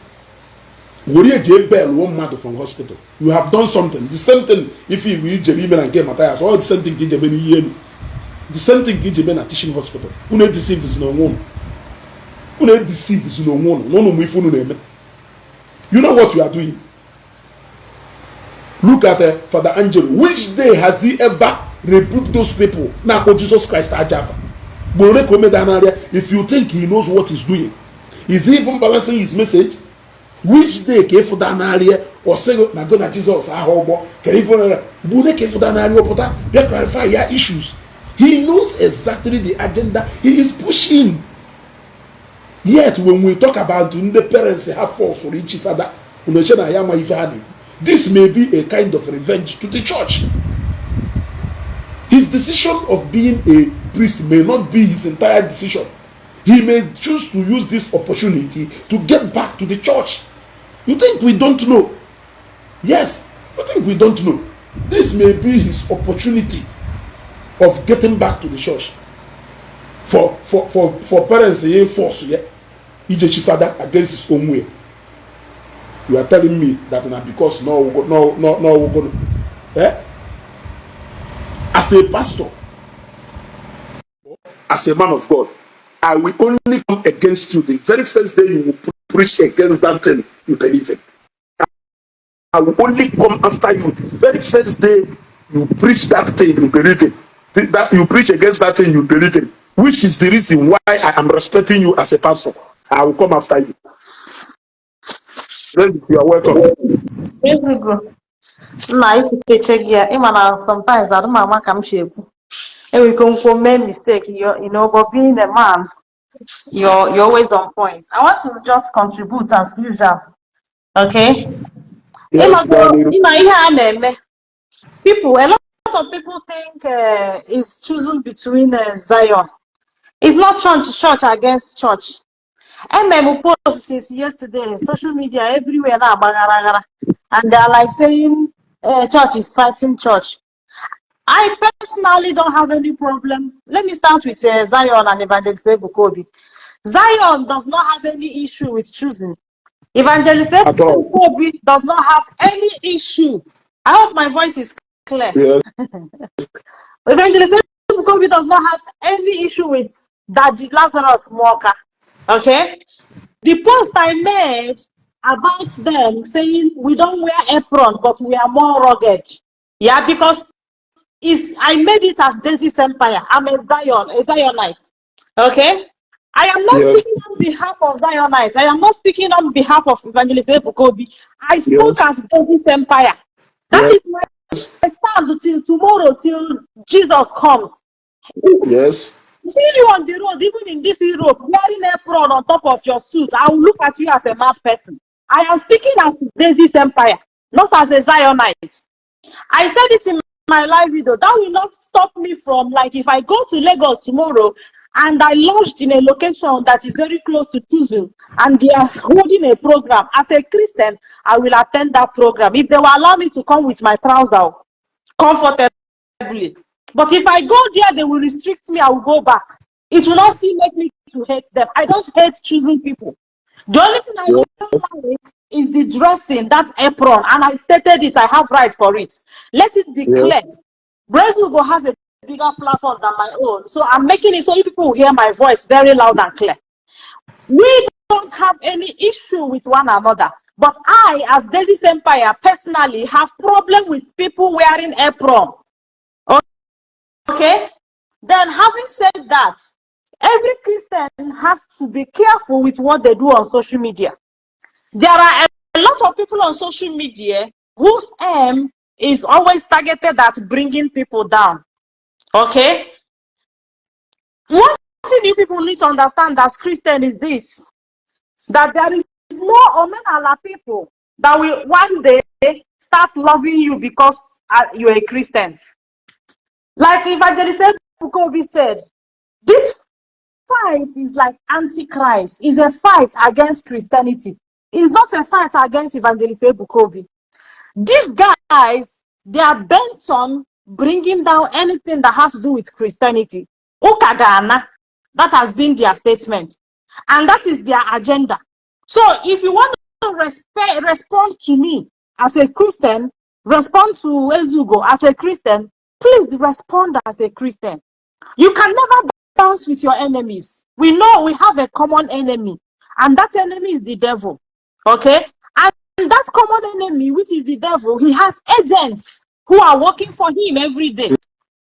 Were jee bail mmadụ from hospital. You have done something. The same thing if you ijere ime na nke Matthias, all the same thing ka ije eme n'iyi elu. The same thing ka ije eme na teaching hospital. Unu edeceive n'onwe unu. Unu edeceive n'onwe unu. Na unu mụ ife unu na-eme. You know what you are doing. Look at Father Angelo. Which day has he ever rebuked those people? Na-akpọ Jesus Christ aja afa. Gboro ka o meda n'arịa. If you think he knows what he's doing, is he even balancing his message? Which day ka ịfụda n'arịa ọ sịghị na go na Jesus aha ụgbọ kere ife onye gburu ka ịfụda n'arịa ọpụta bịa clarify ya issues? He knows exactly the agenda he is pushing. Yet when we talk about ndị parents ha force ichi fada, unu eche na ya ama ife ha na-ekwu. This may be a kind of revenge to the church. His decision of being a priest may not be his entire decision. He may choose to use this opportunity to get back to the church. You think we don't know? Yes, you think we don't know? This may be his opportunity of getting back to the church. For parents ye force ye ijechi father against his own way. You are telling me that na because no, eh? As a pastor, as a man of God, I will only come against you the very first day you will preach against that thing you believe in. I will only come after you the very first day you preach that thing you believe in. That you preach against that thing you believe in, which is the reason why I am respecting you as a pastor. I will come after you. Yes, you are welcome. Ezigbo nna ikwuteche gị ya ịma na sometimes adị m ama ka m si ekwu enwere ike nkwuo mee mistake but being a man, you're always on point. I want to just contribute as usual, okay? Yes, ịma ịma ihe a na-eme, people, a lot of people think it's choosing between Zion. It's not church, church against church. MM post since yesterday, social media everywhere na-agba ghara, and they are like saying church is fighting church. I personally don't have any problem. Let me start with Zion and Evangelist Ebuka Obi. Zion does not have any issue with choosing. Evangelist At all. Ebuka Obi does not have any issue. I hope my voice is clear. Yes. Evangelist Ebuka Obi does not have any issue with Daddy Lazarus Muoka. Okay? The post I made about them saying we don't wear apron, but we are more rugged. Yeah, because it's I made it as Daisy's Empire. I'm a Zion, a Zionite. Okay? I am not speaking on behalf of Zionites. I am not speaking on behalf of Evangelist Ebuka Obi. I spoke as Daisy's Empire. That is my stand till tomorrow, till Jesus comes. See you on the road, even in this Europe, wearing apron on top of your suit, I will look at you as a mad person. I am speaking as Daisy's Empire, not as a Zionite. I said it in my live video. That will not stop me from, like, if I go to Lagos tomorrow and I lodged in a location that is very close to Tuzu and they are holding a program, as a Christian, I will attend that program. If they will allow me to come with my trouser comfortably. But if I go there, they will restrict me, I will go back. It will not still make me to hate them. I don't hate choosing people. The only thing I don't like is the dressing, that apron, and I stated it, I have right for it. Let it be clear. Brazil has a bigger platform than my own, so I'm making it so you people will hear my voice very loud and clear. We don't have any issue with one another, but I, as Daisy's Empire, personally have problem with people wearing apron. Okay? Then, having said that, every Christian has to be careful with what they do on social media. There are a lot of people on social media whose aim is always targeted at bringing people down. Okay? One thing you people need to understand as Christian is this: that there is no Omenala people that will one day start loving you because you're a Christian. Like Evangelist Ebuka Obi said, this fight is like Antichrist. It's a fight against Christianity. It's not a fight against Evangelist Ebuka Obi. These guys, they are bent on bringing down anything that has to do with Christianity. Ụka ga-ana. That has been their statement. And that is their agenda. So if you want to respond to me as a Christian, respond to Ezugo as a Christian, please respond as a Christian. You can never dance with your enemies. We know we have a common enemy, and that enemy is the devil. Okay? And that common enemy, which is the devil, he has agents who are working for him every day.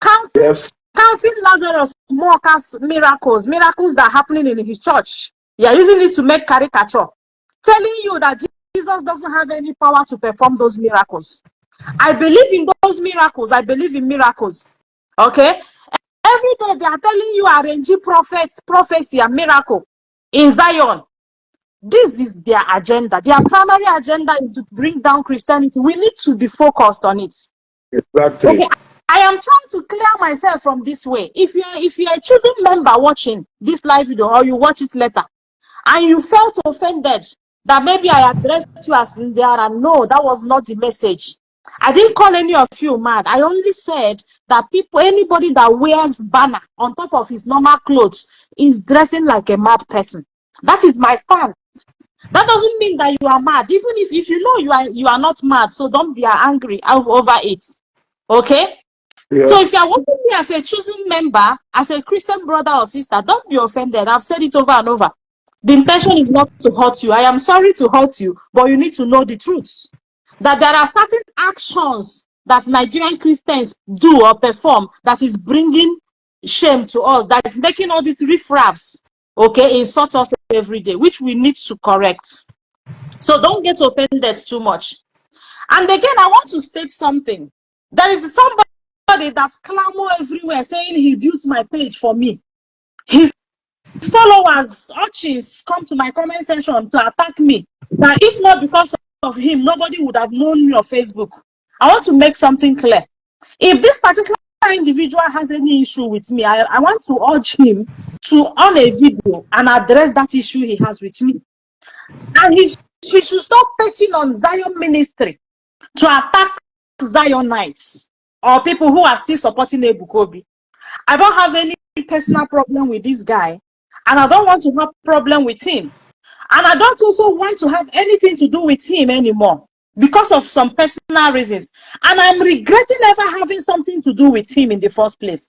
Counting, counting Lazarus Muoka's miracles, miracles that are happening in his church. They are using it to make caricature, telling you that Jesus doesn't have any power to perform those miracles. I believe in those miracles. I believe in miracles. Okay? Every day they are telling you arranging prophets, prophecy, and miracle in Zion. This is their agenda. Their primary agenda is to bring down Christianity. We need to be focused on it. Okay, I am trying to clear myself from this way. If you're a chosen member watching this live video or you watch it later, and you felt offended that maybe I addressed you as ndị ara, no, that was not the message. I didn't call any of you mad. I only said that people, anybody that wears banner on top of his normal clothes is dressing like a mad person. That is my stand. That doesn't mean that you are mad. Even if you know you are not mad, so don't be angry over it. Okay? Yeah. So if you are watching me as a chosen member, as a Christian brother or sister, don't be offended. I've said it over and over. The intention is not to hurt you. I am sorry to hurt you, but you need to know the truth. That there are certain actions that Nigerian Christians do or perform that is bringing shame to us, that is making all these riffraffs, okay, insult us every day, which we need to correct. So don't get offended too much. And again, I want to state something. There is somebody that's clamor everywhere saying he built my page for me. His followers, urchins, come to my comment section to attack me. That if not because of him, nobody would have known me on Facebook. I want to make something clear. If this particular individual has any issue with me, I want to urge him to on a video and address that issue he has with me. And he should stop betting on Zion ministry to attack Zionites or people who are still supporting Ebuka Obi. I don't have any personal problem with this guy, and I don't want to have problem with him. And I don't also want to have anything to do with him anymore because of some personal reasons. And I'm regretting ever having something to do with him in the first place.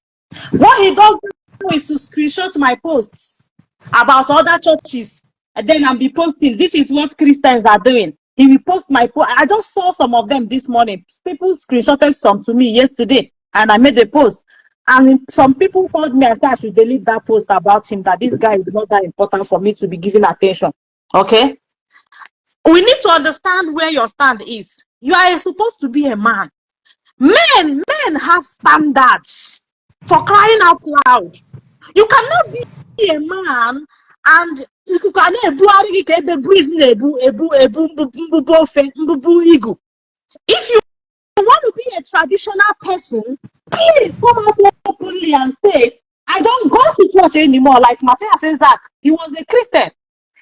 What he does now is to screenshot my posts about other churches and then I'll be posting, "This is what Christians are doing." He will post my post. I just saw some of them this morning. People screenshotted some to me yesterday and I made a post. And some people called me and said I should delete that post about him, that this guy is not that important for me to be giving attention. Okay? We need to understand where your stand is. You are supposed to be a man. Men have standards, for crying out loud. You cannot be a man and ikuku a na-ebugharị gị ka ebe breeze na-ebu ebu ebu mbubu ofe mbubu igu. If you want to be a traditional person, please come out openly and say, "I don't go to church anymore," like Matthias Isaac. He was a Christian.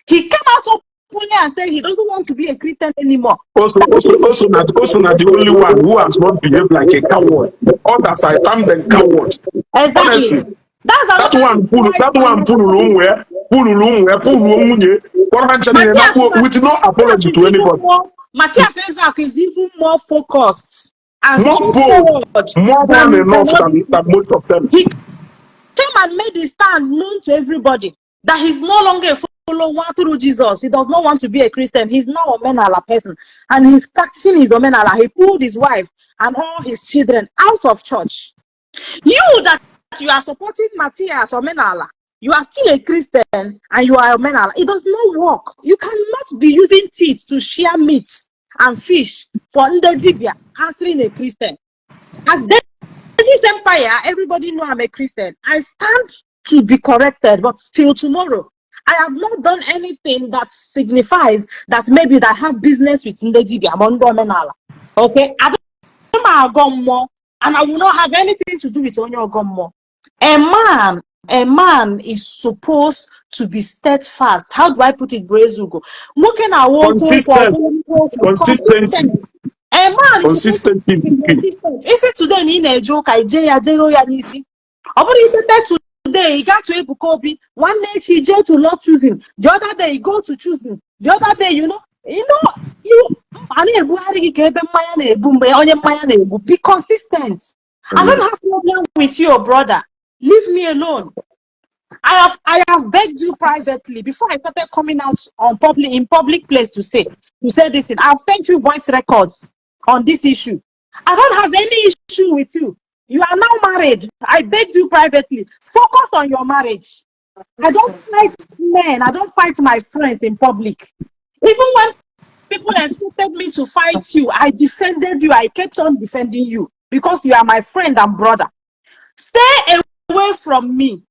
He came out openly and said he doesn't want to be a Christian anymore. Also, not the only one who has not behaved like a coward. Others, I term them cowards. Exactly. Honestly, That's that another one pull reason why that one puluru ụmụ ya, puluru ụmụ ya, puluo nwunye, kpọrọ ha ncha niile Matthias, nakwuo with no Matthias apology is to even anybody. more Matthias Isaac is even more focused and More bold, straightforward more man than enough all than, these than most of them. He came and made his stand known to everybody that he's no longer a follower through Jesus. He does not want to be a Christian. He's now a Omenala person. And he's practicing his Omenala. He pulled his wife and all his children out of church. You that you are supporting Matthias Omenala, you are still a Christian and you are Omenala. It does not work. You cannot be using teeth to share meat and fish for ndị dibia answering a Christian. As this empire, everybody know I'm a Christian. I stand to be corrected, but till tomorrow, I have not done anything that signifies that maybe that I have business with ndị dibia, ndị Omenala. Okay? I don't agọ mmụọ, and I will not have anything to do with onye ọgọ mmụọ. A man is supposed to be steadfast. How do I put it, Brezugo? Nwoke na-awa okwu okwu, Consistent. Okwu Consistency. consistent. A man is supposed to Consistency is be the key. Consistent. Isi today na ị na-eje ụka ije ya jero ya n'isi. Ọ bụrụ itete today, you got to Ebuka Obi, nwanne echi jee to Lord Choosing, the other day you go to Choosing, the other day you a na-ebugharị gị ka ebe mmanya na-ebu mgbe onye mmanya na-egbu. Be consistent. I don't have problem with you, brother. Leave me alone. I have begged you privately before I started coming out on public in public place to say this thing. I've sent you voice records on this issue. I don't have any issue with you. You are now married. I begged you privately. Focus on your marriage. I don't fight men. I don't fight my friends in public. Even when people expected me to fight you, I defended you. I kept on defending you because you are my friend and brother. Stay away from me.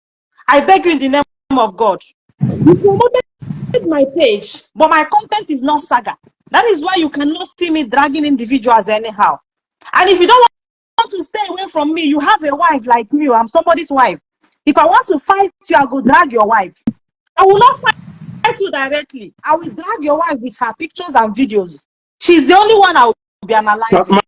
I beg you in the name of God. You promoted my page, but my content is not saga. That is why you cannot see me dragging individuals anyhow. And if you don't want to stay away from me, you have a wife like me. I'm somebody's wife. If I want to fight you, I go drag your wife. I will not fight you directly. I will drag your wife with her pictures and videos. She's the only one I will be analyzing.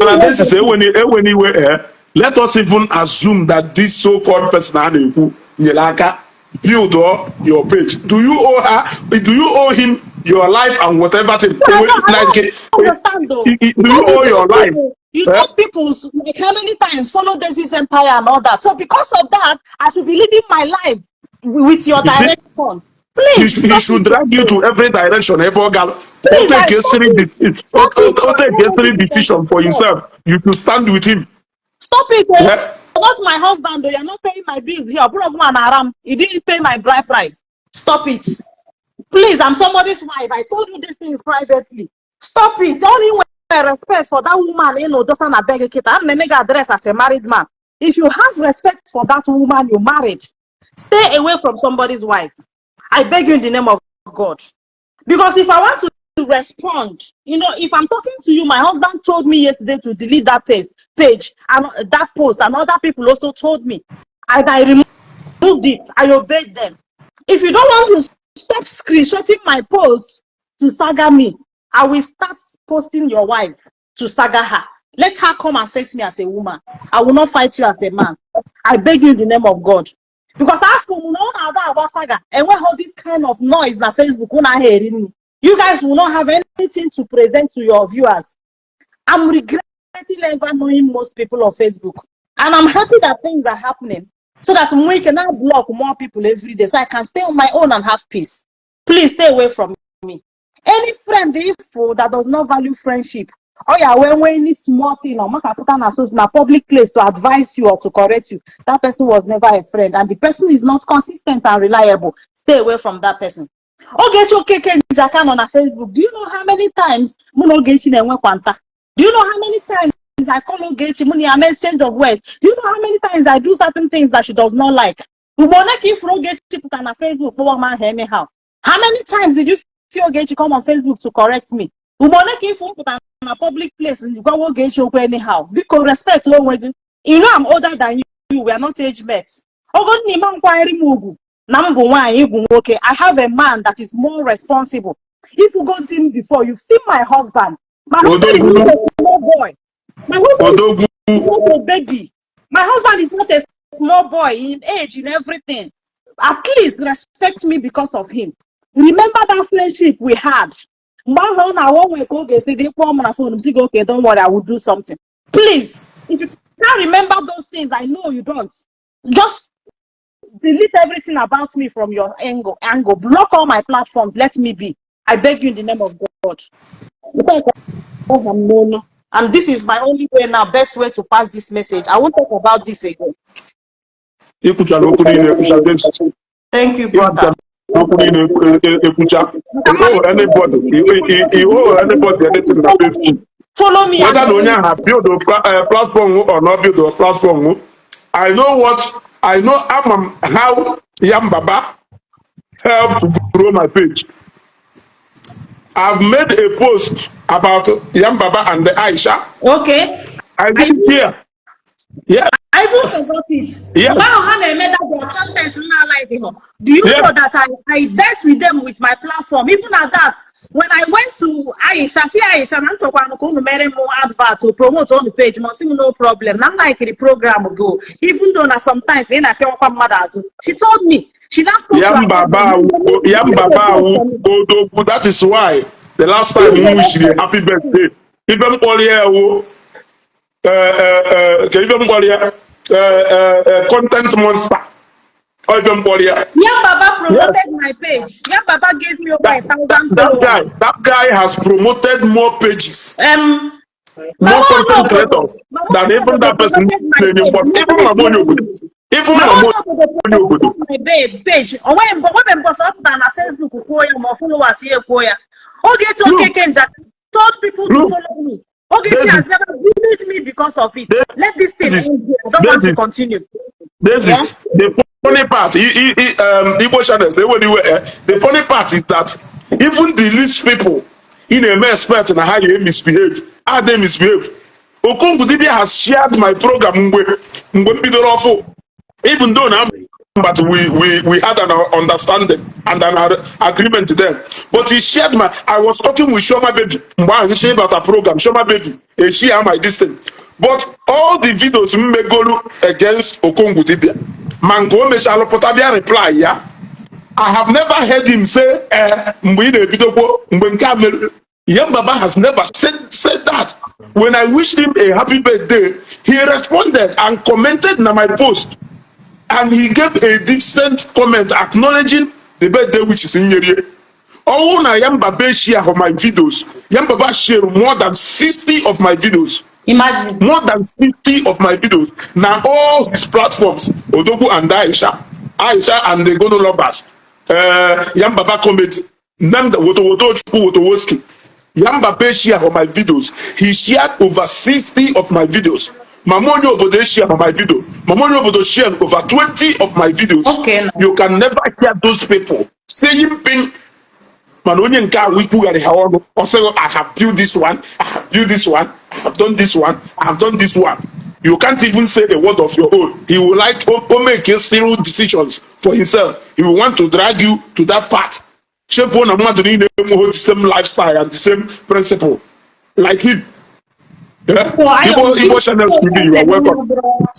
Mana this is enweni iwe, eh? Let us even assume that this so-called person a na-ekwu nyere aka build up your page. Do you owe her? Do you owe him your life and whatever thing? I Like, don't understand though. do you owe your life? You Eh? told people like how many times follow this empire and all that. So because of that, I should be living my life with your You see, direction. he, Please he stop should it. drag you to every direction ebe ọ gara. O Please, I take a stop silly it. Stop it. o take a silly Stop decision for it. himself. You should stand with him. Stop it. Oh. Yeah. Not my husband, though. You're not paying my bills here. Bro, aram. You didn't pay my bride price. Stop it. Please, I'm somebody's wife. I told you these things privately. Stop it. Only when respect for that woman, just an beg I'm mega address as a married man. If you have respect for that woman you married, stay away from somebody's wife. I beg you in the name of God. Because if I want to respond, if I'm talking to you, my husband told me yesterday to delete that page and that post, and other people also told me. And I removed it. I obeyed them. If you don't want to stop screenshotting my post to saga me, I will start posting your wife to saga her. Let her come and face me as a woman. I will not fight you as a man. I beg you in the name of God. Because after na ọ na-ada agba saga, enweghị this kind of noise na Facebook unu ahụ eri nri. You guys will not have anything to present to your viewers. I'm regretting ever knowing most people on Facebook. And I'm happy that things are happening so that we can now block more people every day so I can stay on my own and have peace. Please stay away from me. Any friend if that does not value friendship, Ọ ya wee nwee any small thing ọ makapụta na so na public place to advise you or to correct you. That person was never a friend, and the person is not consistent and reliable. Stay away from that person. Ogechi Okeke Njaka nọ na Facebook. Do you know how many times mụ na Ogechi na-enwe kwanta? Do you know how many times I call Ogechi, mụ na ya mee exchange of words? Do you know how many times I do certain things that she does not like? Ugbo ole ka ifuru Ogechi pụta na Facebook kpọwa m aha anyhow? How many times did you see Ogechi come on Facebook to correct me? Ugbo ole ka ifu m pụta na public place gwawa Ogechi okwu anyhow? Biko, respect onwe gị. You know I'm older than you. We are not age mates. Ogo na ịma nkwanyere m ugwu na m bụ nwaanyị, ịbụ nwoke. I have a man that is more responsible. If you go to before, you've seen my husband. My husband is not a small boy. My husband Odogwu. is not a baby. My husband is not a small boy in age, in everything. At least respect me because of him. Remember that friendship we had. Mgbe ahụ ọ na-awa onwe ka ọ ga-esi dị kpọọ m na phone m sị gị, "Okay, don't worry, I will do something." Please, if you can't remember those things, I know you don't. Just delete everything about me from your angle. Block all my platforms. Let me be. I beg you in the name of God. And this is my only way now, best way to pass this message. I won't talk about this again. Ikwuchara okwu niile ekwucha, Davis. Thank you, brother. Ikwuchara okwu niile ekwucha. You owe anybody, you owe anybody anything na Facebook. Follow me. Whether na onye ahụ build a platform or not build a platform, I know what I know. Ama m how Yambaba helped to grow my page. I've made a post about Yambaba and the Aisha. I did here. Yeah. I even forgot it. Yes. Mgbe ahụ ha na-eme that their content na live hụ. Do you know that I dealt with them with my platform? Even at that, when I went to Aisha, see Aisha, na m chọkwara ka unu mere m advert to promote on the page, ma ọ sị m no problem. Na m like the program go. Even though na sometimes ị na-apịawakwa mmadụ azụ. She told me. She now spoke to her Yambaba, Yambaba Odogwu. That is why the last time we wished you happy birthday, even kpọrọ ya ewu, ka ife m kpọrọ ya content monster. Ọ ife m kpọrọ ya. Yambaba promoted my page. Yambaba gave me over a thousand That guy, followers. that guy has promoted more pages, more Mama content Obodo, creators Mama than even Obodo that person promoted my na-enye page. mkpọtụ. Even Mama onye obodo. Even Mama Mama Obodo onye obodo. promoted my babe page. Onwe mbọ nwebe mbọsị ọ pụtara na Facebook kwuo ya ma ọ followers ya ekwuo ya. Ogechi Look, Okeke Njaka told people to look, follow me. Ogechi Daisy, has never bullied me because of it. Let this thing Daisy, end here. I don't want to Daisy, continue. This Yeah? is the funny part. Igbo channels, anyway, eh, the funny part is that even the least people in a expert na how you misbehave, how they misbehave. Okongwu Dibia has shared my program mgbe m bidoro ọfụ. Even though now, but we had an understanding and an agreement then. But he shared my, I was talking with Shoma Baby. Mgbe ahụ nshi about a program, Shoma Baby, e share my this thing. But all the videos m megolu against Okongwu Dibia, ma nke o mechalụ pụta bịa reply ya, I have never heard him say, eh, mgbe ị na-ebidokwo, mgbe nke a mere. Yambaba has never said that. When I wished him a happy birthday, he responded and commented na my post. And he gave a decent comment acknowledging the birthday which is in Nyerie. Ọwụ na Yambaba share of my videos. Yambaba share more than 60 of my videos. Imagine. More than 60 of my videos. Now all his platforms, Odogwu and Aisha, Aisha and the Gono Lovers, Yambaba Comedy, Nnamdi Woto Woto Chukwu Wotowoski. Yambaba share of my videos. He shared over 60 of my videos. Mama onye obodo share of my video. Mama onye obodo shared over 20 of my videos. Okay now. You can never hear those people saying ping, mana onye nke ahụ ikwugharị ha ọnụ, ọ sịghị, "I have built this one, I have built this one, I have done this one, I have done this one." You can't even say a word of your own. He will like o make serious decisions for himself. He will want to drag you to that part. Chefuo na mmadụ niile enweghị the same lifestyle and the same principle like him. Yeah? So I Igbo, Igbo Channels TV, you are welcome.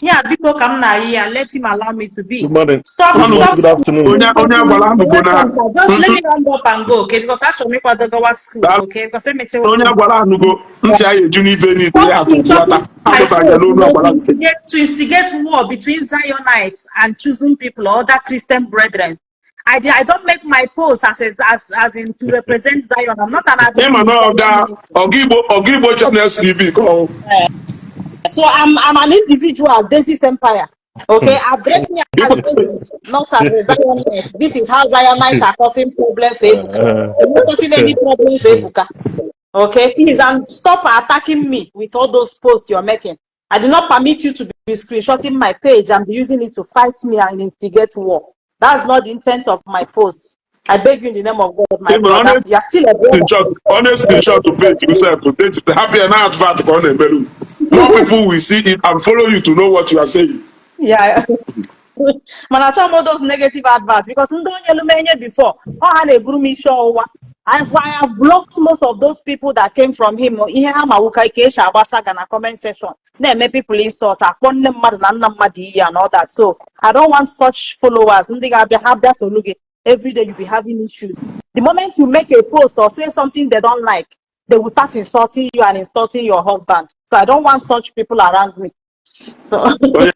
Yeah, biko ka m na-ayị ya, let him allow me to be. Good morning. Stop, Hello. stop. Good afternoon. Onye agbara anụgo na Just let me round up and go, okay? Because achọrọ m ịkwado gawa school, okay? Because emechewo Onye agwara anụgo ntị anyị eju n'ife niile ya atụ ata apụta ya n'olu agbara to ntị. instigate, to instigate war between Zionites and chosen people or other Christian brethren. I don't make my post as in to represent Zion. I'm not an Ịma na advocate. Ọga Ọga Igbo Channels TV ka ọ. So I'm an individual, Daisy's Empire. Okay, address me as Daisy, not as a Zionite. This is how Zionites are causing problem for Ebuka. They're not causing any problem for Ebuka. Okay, please, and stop attacking me with all those posts you're making. I do not permit you to be screenshotting my page and be using it to fight me and instigate war. That's not the intent of my post. I beg you in the name of God, my Even brother. honest You are still a brother. Screenshot, honest screenshot to page yourself to page happy and advert ka ọ na-emerụ. More people will see it and follow you to know what you are saying. Yeah. Mana achọghị m all those negative adverts because ndị onye elu m enye before ọ ha na-eburu m isi ọwụwa. I have blocked most of those people that came from him. Ihe ha ma wuka ka esi agba saga na comment section na-eme people insult, akpọ nne mmadụ na nna mmadụ iyi and all that. So I don't want such followers. Ndị ga-abịa ha bịa solu gị, every day you be having issues. The moment you make a post or say something they don't like, they will start insulting you and insulting your husband. So I don't want such people around me. So Onye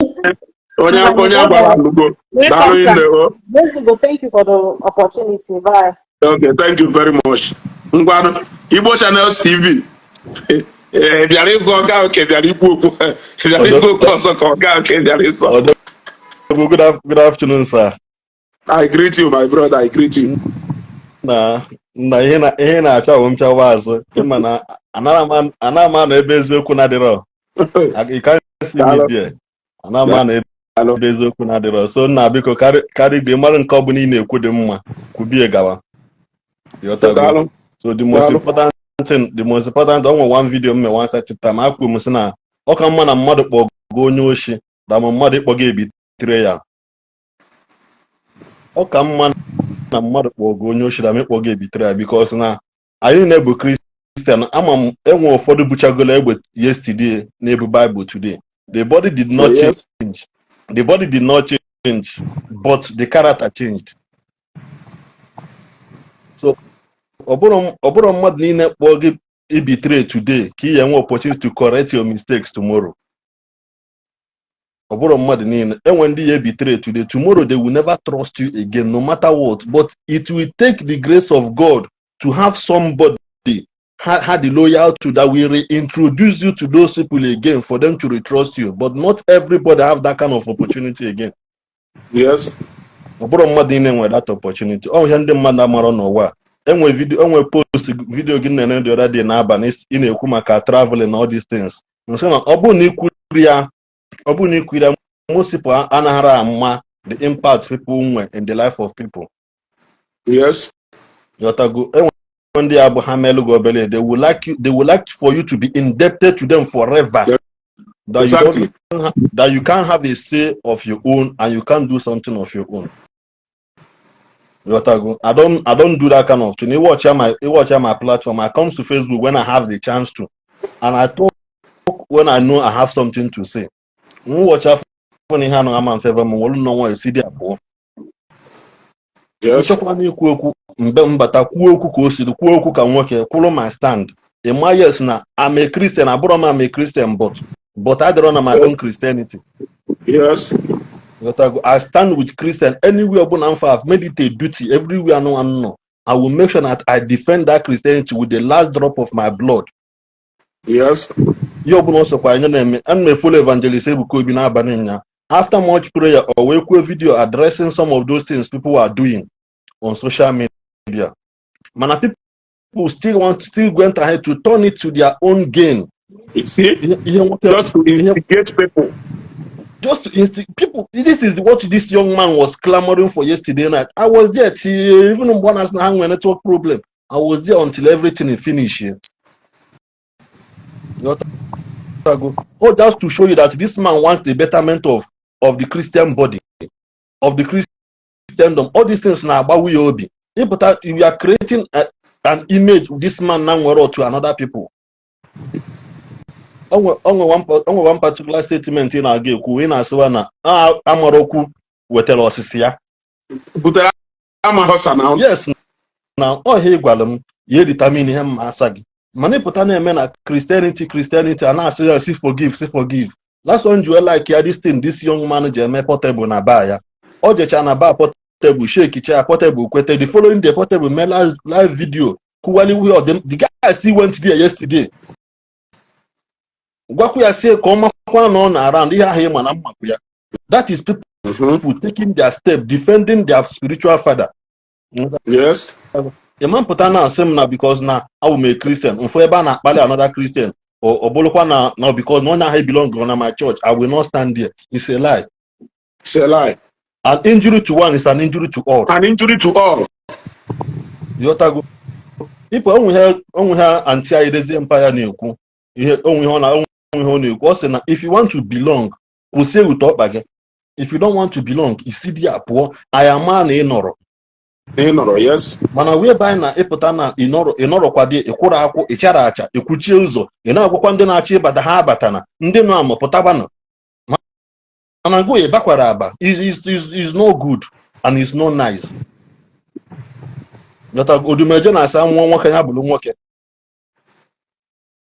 onye onye gwara alụgo. Daalụ nne o. Go. Thank you for the opportunity. Bye. Okay, thank you very much. Ngwanụ, Igbo Channels TV. Ee, bịara ịzụ ọga oke bịara ikwu okwu bịara ikwu okwu ọzọ ka ọga oke bịara ịzọ. Odogwu, good afternoon, sir. I greet you, my brother. I greet you. Na ihe na-apịa bụ mpịawa azụ. Ịma na anaghị m anọ ebe eziokwu na-adịrọ. You can't see me Daalụ. there. Anaghị m anọ Daalụ. ebe eziokwu na-adịrọ. So nna, biko, karị gị mara nke ọ bụla ị na-ekwu dị mma, kwubie gawa. Ịghọtago? Daalụ. So the most Daalụ. important thing, the most important, o nwere one video m mee one certain time, akwụ m sị na ọ ka mma na mmadụ kpọgo onye oshi na ma mmadụ ịkpọ gị ebitere ya. Ọ ka mma na mmadụ kpọgo onye oshi na ma ịkpọ gị ebitere ya, because na anyị na-ebu Christian. Ama m enwe ụfọdụ buchagolo egbe yesterday na-ebu Bible today. The body did not change, the body did not change, but the character changed. So ọ bụrụ mmadụ niile kpọọ gị ibitere today ka ị enwe opportunity to correct your mistakes tomorrow. Ọ bụrụ mmadụ niile enwe ndị ya ebitere today, tomorrow they will never trust you again, no matter what. But it will take the grace of God to have somebody ha the loyal to that will reintroduce you to those people again for them to retrust you. But not everybody have that kind of opportunity again. Ọ bụrụ mmadụ niile nwere that opportunity. Ọ ihe ndị mmadụ amarọ n'ụwa a. Enwe video, enwe post video gị na-ene the other day n'abalị, ị na-ekwu maka traveling and all these things. Nsị na ọ bụrụ na ikwuru ya, ọ bụrụ na ikwuru ya, most people anaghara ama the impact people nwe in the life of people. Ghọtago? Enwe ndị ya bụ ha melụ gị obere, they would like for you to be indebted to them forever, that you don't that you can't have a say of your own and you can't do something of your own. Ghọtago? I don't do that kind of thing. You watch my platform. I come to Facebook when I have the chance to, and I talk when I know I have something to say. M watch afọ na ihe anụ ama mfeve m wolu nọ nwayọ si dị abụọ. Nchọkwa na ikwu okwu mgbe mbata kwuo okwu ka o siri kwuo okwu ka nwoke kwụrụ my stand. Ịma, yes, na I'm a Christian. Abụrọ m, I'm a Christian, but adịrọ na my own Christianity. Ghọtago? I stand with Christian anywhere ọbụla mfa. I've made it a duty, everywhere no one nọ, I will make sure that I defend that Christianity with the last drop of my blood. Ihe ọbụla ọ sọkwa anyị na-eme, ana m efollow Evangelist Ebuka Obi n'abalị nya. After much prayer, o wee kwuo video addressing some of those things people are doing on social media, mana people still want, still went ahead to turn it to their own gain. You see? Ihe nwoke Just to instigate people. Just to instigate people. This is what this young man was clamoring for yesterday night. I was there till, even mgbe ọ na-asị na ha nwere network problem, I was there until everything finish here. Ghọtago? Oh, just to show you that this man wants the betterment of the Christian body, of the Christendom. All these things na-agbawa ya obi. Ịpụta, we are creating an image this man na nwere to another people. O nwe one particular statement ị na-aga ekwu, ị na-asịwa na amara okwu wetara ọsịsị ya. Butere amaghọsa na Yes, na ọhịa ị gwara m ya determine ihe mma asa gị, mana ịpụta na-eme na Christianity a na-asị ya si forgive, si forgive. Last one ji like ya, this thing this young man ji eme Portable na bar ya, o jecha na bar. Portable shake cha Portable kwete. The following day, Portable mee live video kwuwali ihe ọdị. The guy still went there yesterday, gwakwa ya sie ka ọ makwa na ọ na around ihe ahụ ịma na mmakwu ya. That is people taking their step, defending their spiritual father. Ịma mpụta na asị m na because na abụ m a Christian, mfụ ebe a na-akpali another Christian, ọ bụrụkwa na because na onye ahụ belong na my church, I will not stand there. It's a lie. It's a lie. An injury to one is an injury to all. An injury to all. Ịghọtago? Ịpụ onwe ihe anti anyị Edezie Empire na-ekwu, ihe onwe ihe ọ na onwe ihe ọ na-ekwu, ọ sị na if you want to belong, kwụsie ute ọkpa gị. If you don't want to belong, isi dị ya pụọ, anyị ama na ị nọrọ. Ị nọrọ, yes. Mana wee na ịpụta na ịnọrọ, ịnọrọkwa dị, ịkwụrụ akwụ, ịchara acha, ịkwuchie ụzọ, ị na-agwakwa ndị na-achọ ịbata ha abatana, ndị nọ amụ pụtabanụ, mana ngụ ịbakwara aba is no good and is no nice. Ghọta? Odumeje na-asa amụọ nwoke ya bụrụ nwoke,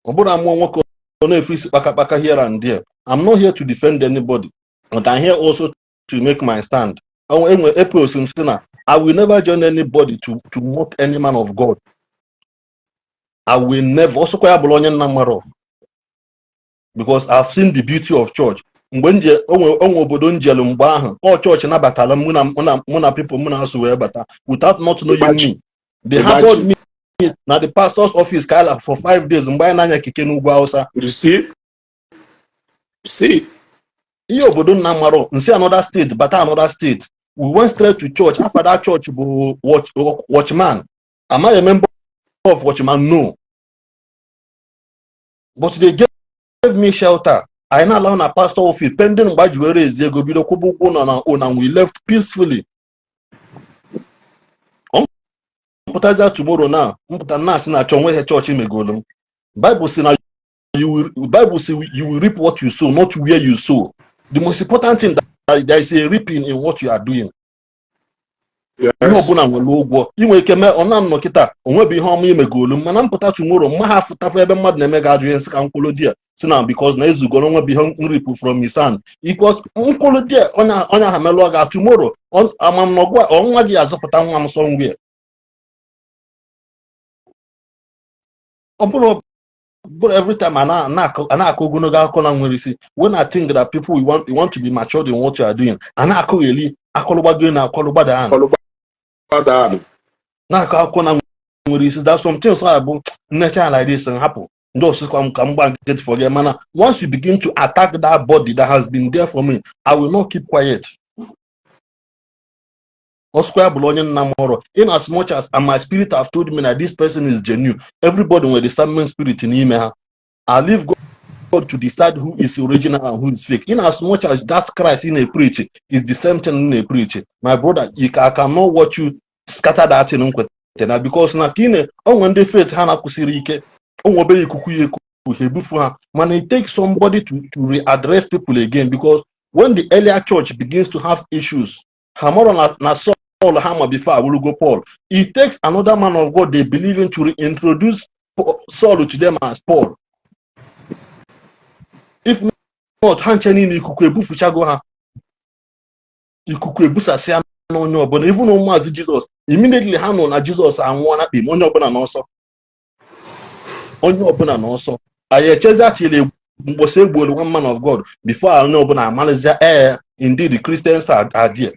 ọ bụrụ amụọ nwoke ọ na-efe isi kpakakpaka here and there. I'm not here to defend anybody, but I'm here also to make my stand. Enwe epost m sị na I will never join anybody to mock any man of God. I will never. Ọsọkwa ya bụrụ onye nna mmarọ, because I've seen the beauty of church. Mgbe nje onwe obodo njelu mgbe ahụ, ọ chọọchị nabatara mụ na people mụ na-asụ wee bata without not knowing me. They harbored me na the pastor's office ka ala for 5 days mgbe anyị na-anya keke n'ugwu Hausa. You see? You see? Ihe obodo nna marọ nsi another state bata another state, we went straight to church. After that church bụ watchman. Am I a member of Watchman? No, but they gave me shelter. Anyị na-ala na pastor office pending mgbe a ji were ezi ego bido kwụba ụgwọ ụlọ na ụlọ, and we left peacefully. Ọ mpụtaja tomorrow na mpụta na asị na achọ nwe ihe chọọchị megolu m. Bible si na you will, Bible say you will reap what you sow, not where you sow. The most important thing, that there is a reaping in what you are doing. Ihe ọbụla nwere ụgwọ. Inwe ike mee ọ na nnọ kịta onwebe ihe ọma imegolu m, mana mpụta tomorrow mma ha afụtafụ ebe mmadụ na-eme gị ajụ ihe nsị ka nkwụlụ di ya si na because na ezugoro onwebe ihe nripụ from his hand because nkwụlụ di ya onye ahụ melụọ ga tomorrow amamnọgụ a ọnwa gị azọpụta nwa m somewhere. Ọ bụrụ every time a na-akọ ogologo akụkọ na nwere isi. When I think that people we want to be matured in what you are doing, a na-akụgheli akọlụgbago na akọlụgbada ahụ Kọlụgbada. Na-akọ akụkọ na nwere isi, that some things a bụ nnecha like this, hapụ ndị ọsịkwa m ka m gba nkịtị for gị. Mana once you begin to attack that body that has been there for me, I will not keep quiet. Ọsịkwa ya bụrụ onye nna m ọrụ, in as much as and my spirit have told me that this person is genuine. Everybody nwere discernment spirit n'ime ha. I leave God to decide who is original and who is fake. In as much as that Christ in a preach is the same thing in a preach, my brother, I cannot watch you scatter that thing nkwete na because na ka ị na onwe ndị faith ha na-akwụsịrị ike, onwe obere ikuku ya eku ha ebufu ha. Mana it takes somebody to readdress people again, because when the earlier church begins to have issues, ha marọ na Saul ha ma before awulugo Paul. It takes another man of God they believe in to reintroduce Saul to them as Paul. If not, ha nche niile ikuku ebufuchago ha, ikuku ebusasịa n'onye ọbụla, even ụmụazị Jizọs. Immediately ha nọ na Jizọs anwụọ na kpim, onye ọbụla n'ọsọ, onye ọbụla n'ọsọ. Anyị echezi achịrị mgbọsị egbuolu one man of God before onye ọbụla amalizia, ee, indeed the Christians are there.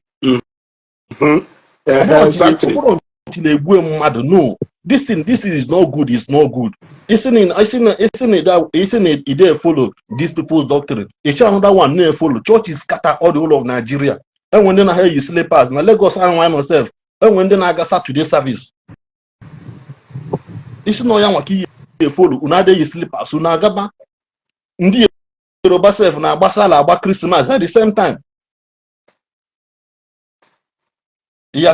Exactly. Ọ bụrụ until egbue mmadụ, no, this thing, this is not good, is not good. Isi na ị dey follow these people's doctrine, ịchọ another one na-follow. Church is scatter all the whole of Nigeria. Enwe ndị na-ha eyi slippers na Lagos ahụ nwa nọ sef, enwe ndị na-aga Saturday service. Isi na ya nwa ka iyi e-follow, unu adịghị slippers, unu agaba. Ndị Yoruba sef na-agba sala, agba Christmas at the same time. Ya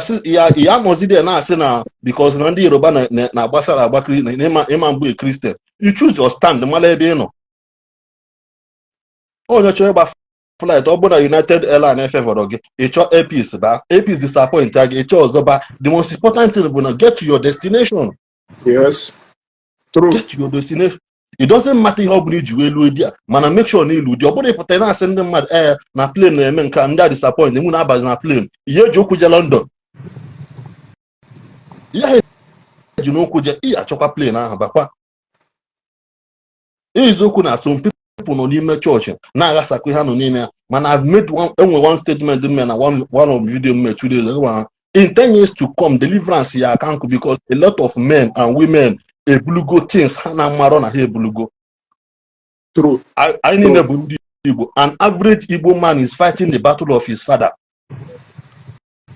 nọzide na-asị na because na ndị Yoruba na-agbasara agba na ịma mgbe Christian. You choose your stand, mara ebe ị nọ. Onye chọrọ ịgba flight, ọ bụrụ na United Airlines efevorọ gị, ị chọọ Air Peace, ba Air Peace disappoint gị, ị chọọ ọzọ ba. The most important thing bụ na get to your destination. Yes. True. Get to your destination. It doesn't matter ihe ọ bụla iji wee lụọ di a, mana make sure na ịlụ di. Ọ bụrụ ịpụta na-asị ndị mmadụ ee na plane na-eme nke a, ndị a disappoint mụ na-abazi na plane, ihe eji ụkwụ je London, ihe ha eji n'ụkwụ je, ị achọkwa plane ahụ bakwa. Eziokwu na some people nọ n'ime chọọchị na-aghasakwa ihe ha nọ n'ime ya, mana I've made one, enwe one statement m na one of video m made 2 days ago: in 10 years to come, deliverance ya aka nkụ, because a lot of men and women ebulugo things ha na-amarọ na ha ebulugo. True. Anyị niile bụ ndị Igbo. An average Igbo man is fighting the battle of his father.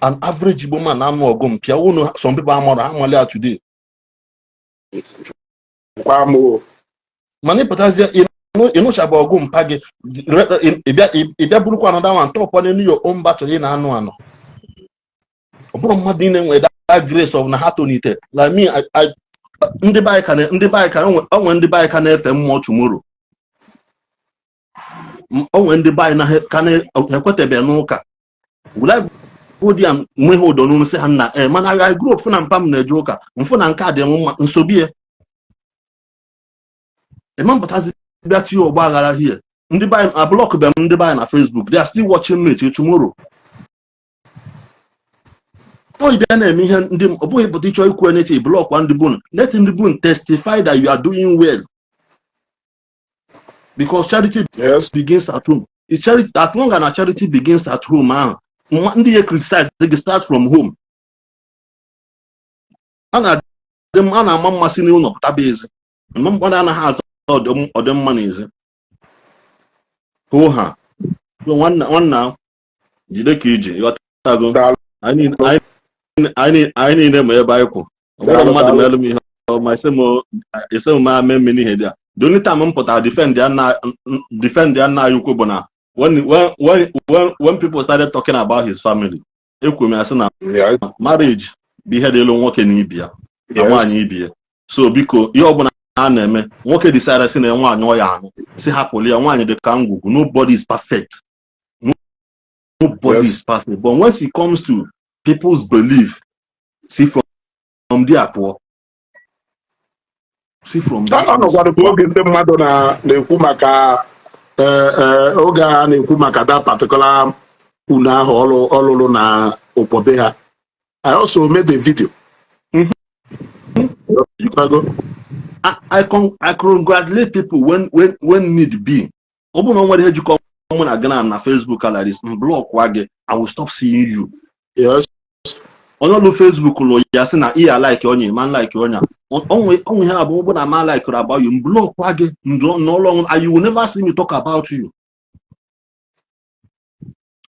An average Igbo man na-anụ ọgụ mpịa unu. Some people amarọ ha amali ya today. Kwa m o. Mana ịpụtazie, ịnụchabụ ọgụ mpa gị, ịbịa burukwa another one top on your own battle ị na-anụ anụ. Ọ bụrụ mmadụ niile nwere that grace of na ha tonite like me. Ndị be anyị ka ndị be anyị ka onwe, ndị be anyị ka na-efe mmụọ tomorrow. Onwe ndị be anyị na ka na-ekwetebe n'ụka. Will I go there and nwee ha ụdọ n'onu sị ha nna ee? Mana I grew up fụ na mpa m na-eje ụka, mfụ na nke a dị m mma, nsobi ya ịma mpụtazi bịa tinye ọgba aghara here. Ndị be anyị a block be m, ndị be anyị na Facebook, they are still watching me till tomorrow. Ọ bịa na-eme ihe ndị ọ bụghị pụta ịchọ ikwu anything, block ndị bun. Let ndị bun testify that you are doing well, because charity begins at home. If charity, as long as na charity begins at home ahụ, ndị ya criticize gị start from home. A na-adị a na-ama mmasị n'ụlọ pụtaba ezi. Mmadụ anaghị azọ ọdịmma n'ezi hụ ha. So nwanna, nwanna, jide ka iji ghọtago. Daalụ. Anyị niile ma ebe anyị kwụ. Ọ bụrụ Daalụ, mmadụ daalụ. melụ m ihe ọma, isi m ma mee mmiri ihe dị a. The only time m pụtara defend ya nna anyị ukwu bụ na when people started talking about his family, ekwu m ya sị na marriage bụ ihe dịlụ nwoke na ibi ya na nwaanyị ibi ya. So biko, ihe ọbụla a na-eme, nwoke decide sị na nwaanyị ọ ya anụ, si hapụrụ ya. Nwaanyị dị ka ngwugwu. Nobody is perfect, nobody is perfect, but once it comes to people's belief, see from there pụọ, see from that. Ọ nọkwara bụ oge ndị mmadụ na-ekwu maka oge a na-ekwu maka that particular unu ahụ ọlụlụ na ụkpọbe ha. I also made a video. Ịkwago? I congratulate people when need be. Ọ bụrụ na o nwere ihe jikọ mụ na gị na Facebook like this, m block wa gị, I will stop seeing you. Onye ọlụ Facebook lụ ya sị na iya like onye ma like onye onwe onwe ihe abụ bụ na ma like about you, m block wa gị n'ụlọ and you will never see me talk about you.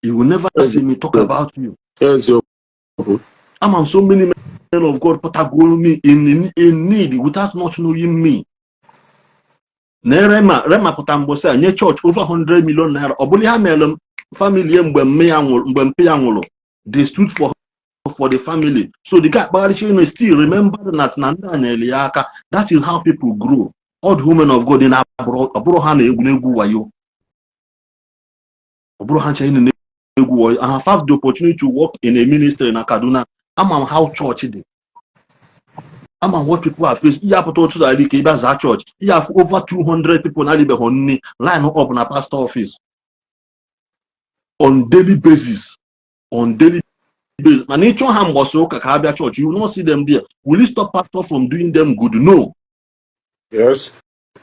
You will never see me talk about you. Eziokwu. Ama m so many men of God pụtagoro me in need without not knowing me. Na Rema, Rema pụta mgbọsị a nye church over 100 million naira. Ọ bụrụ ha mere m family ya mgbe mme ya nwụrụ, mgbe mpe ya nwụrụ, they stood for the family. So the guy kpagharịcha enu still remember that na ndị a nyere ya aka. That is how people grow. All the women of God na ọ bụrụ ha na-egwu n'egwu wayo, ọ bụrụ ha nche na-egwu wayo. I have had the opportunity to work in a ministry na Kaduna. Ama m how church dị, ama m what people are facing. Ihe apụta ụtụtụ adị ka ịbịa zaa church, ihe afụ over 200 people na-adịbeghị nni line up na pastor office on daily basis, on daily basis. Mana ịchọ ha mgbọsị ụka ka ha bịa church, you will not see them there. Will you stop pastor from doing them good? No.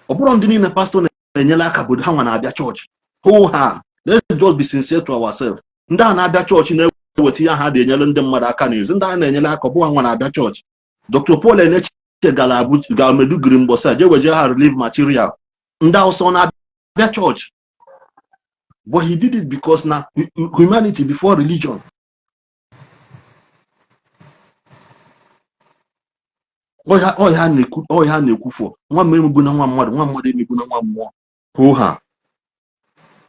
Ọ bụrụ ndị niile pastor na-enyere aka bụ ha nwa na-abịa chọọchị hụ ha. Let's just be sincere to ourselves. Ndị a na-abịa chọọchị na-eweta ihe ha na-enyere ndị mmadụ aka n'ezi, ndị a na-enyere aka, ọ bụghị ha nwa na-abịa chọọchị. Dr. Paul Eneche gara Abuja, gara Maiduguri mbọsị a jee weje ha relief material. Ndị Hausa ọ na-abịa chọọchị? But he did it because na humanity before religion. Ọhịa na-ekwu, ọhịa na-ekwufọ nwa m emegbu na nwa mmadụ, nwa mmadụ emegbu na nwa mmụọ hụ ha.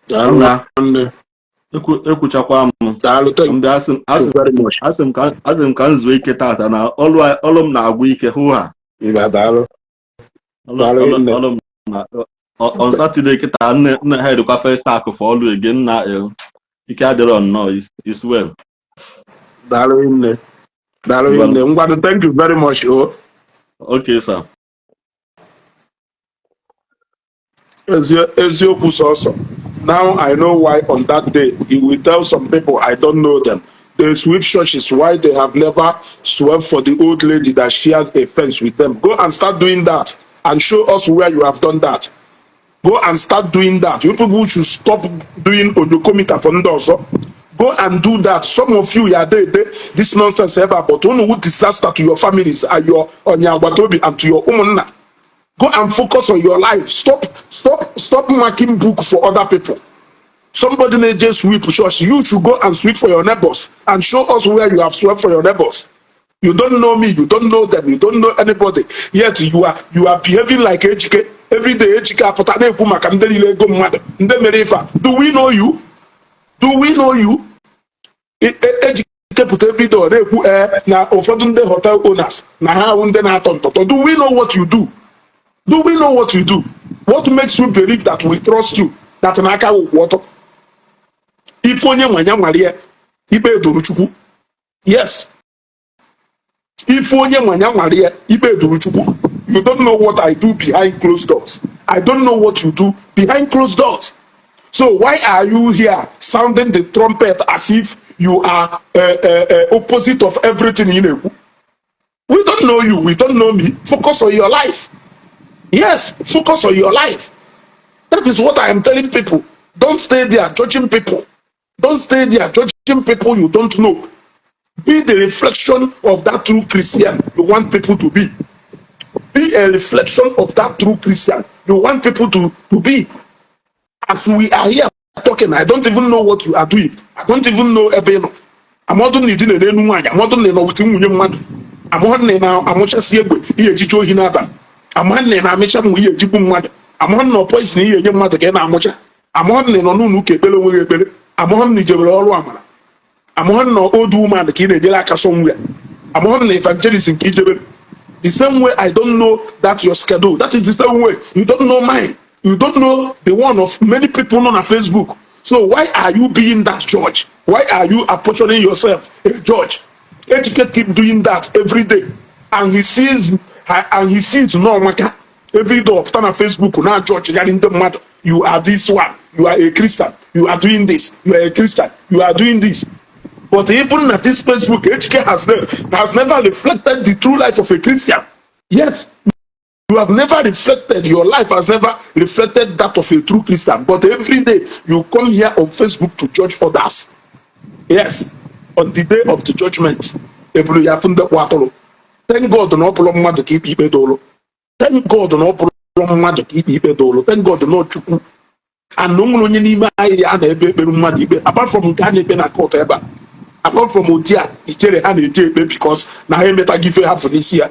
Daalụ. Nna. Nwanne. Ekwuchakwa m. Daalụ, thank Ndị asị you very much. Asị m ka m zuo ike tata na ọlụ m na-agwụ ike hụ ha. Mba, daalụ. Ọlụ Daalụ ọlụ nne. Ọlụ m na on Saturday kịta nne nne ha edukwa first half for ọlụ again na ike adịrọ nnọọ. Is well. Daalụ nne, daalụ Ngwanụ. nne. Ngwanụ, thank you very much o. Okay, sir. Eziokwu sọsọ. Now I know why on that day he will tell some people, "I don't know them." They sweep churches. Why they have never swept for the old lady that shares a fence with them? Go and start doing that and show us where you have done that. Go and start doing that. You people should stop doing odokometer for ndị ọzọ. Go and do that. Some of you ya dey dey this nonsense ebe a, but unu wu disaster to your families and your onye agbata obi and to your ụmụnna. Go and focus on your life. Stop, stop, stop marking book for other people. Somebody na-eje sweep church, you should go and sweep for your neighbors and show us where you have swept for your neighbors. You don't know me, you don't know them, you don't know anybody, yet you are behaving like Ejike. Every day Ejike apụta na-ekwu maka ndị niile ego mmadụ, ndị mere ife a. Do we know you? Do we know you? Ejike pụta every day, ọ na-ekwu ee na ụfọdụ ndị hotel owners na ha awụ ndị na-atọ ntọtọ. Do we know what you do? Do we know what you do? What makes you believe that we trust you, that n'aka gị kwụ ọtọ? Ife onye nwa ya nwara ya, ikpe doro Chukwu. Yes, ife onye nwa ya nwara ya, ikpe doro Chukwu. You don't know what I do behind closed doors. I don't know what you do behind closed doors. So why are you here sounding the trumpet as if you are opposite of everything ị na-ekwu? We don't know you, we don't know me. Focus on your life. Yes, focus on your life. That is what I am telling people. Don't stay there judging people. Don't stay there judging people you don't know. Be the reflection of that true Christian you want people to be. Be a reflection of that true Christian you want people to be. As we are here talking, I don't even know what you are doing. I don't even know ebe ị nọ. Amadụ na idina n'elu nwaanyị, amadụ na ị nọ with nwunye mmadụ, amadụ na ị na-amụchasị egbe ihe ejiche ohi n'abalị, amadụ na ị na-amịcha mma ihe ejigbu mmadụ, amadụ na poison ihe enye mmadụ ka ị na-amụcha, amadụ na ị nọ n'ụlọ ụka ekpere onwe gị ekpere, amadụ na ijebere ọrụ amara, amadụ na old woman ka ị na-ejere aka somewhere, amadụ na evangelism ka ijebere. The same way I don't know that your schedule, that is the same way you don't know mine. You don't know the one of many people on Facebook. So why are you being that judge? Why are you apportioning yourself a judge? Ejike keep doing that every day. And he sees no maka every day ọpụta na Facebook na judge ya ndị mmadụ. You are this one. You are a Christian. You are doing this. You are a Christian. You are doing this. But even at this Facebook, Ejike has never reflected the true life of a Christian. Yes, you have never reflected, your life has never reflected that of a true Christian. But every day you come here on Facebook to judge others. Yes, on the day of the judgment, ebulu ya afụ ndị kpụ atụrụ. Thank God na ọ bụrụ mmadụ ka ikpe ikpe dolu. Thank God na ọ bụrụ mmadụ ka ikpe ikpe dolu. Thank God na Chukwu. And o nwere onye n'ime anyị ya na-ebe ekpere mmadụ ikpe apart from nke a na-ekpe na court ebe a, apart from ụdị a ichere ha na-eje ekpe because na ha emetaghị ife ha fụ n'isi ya.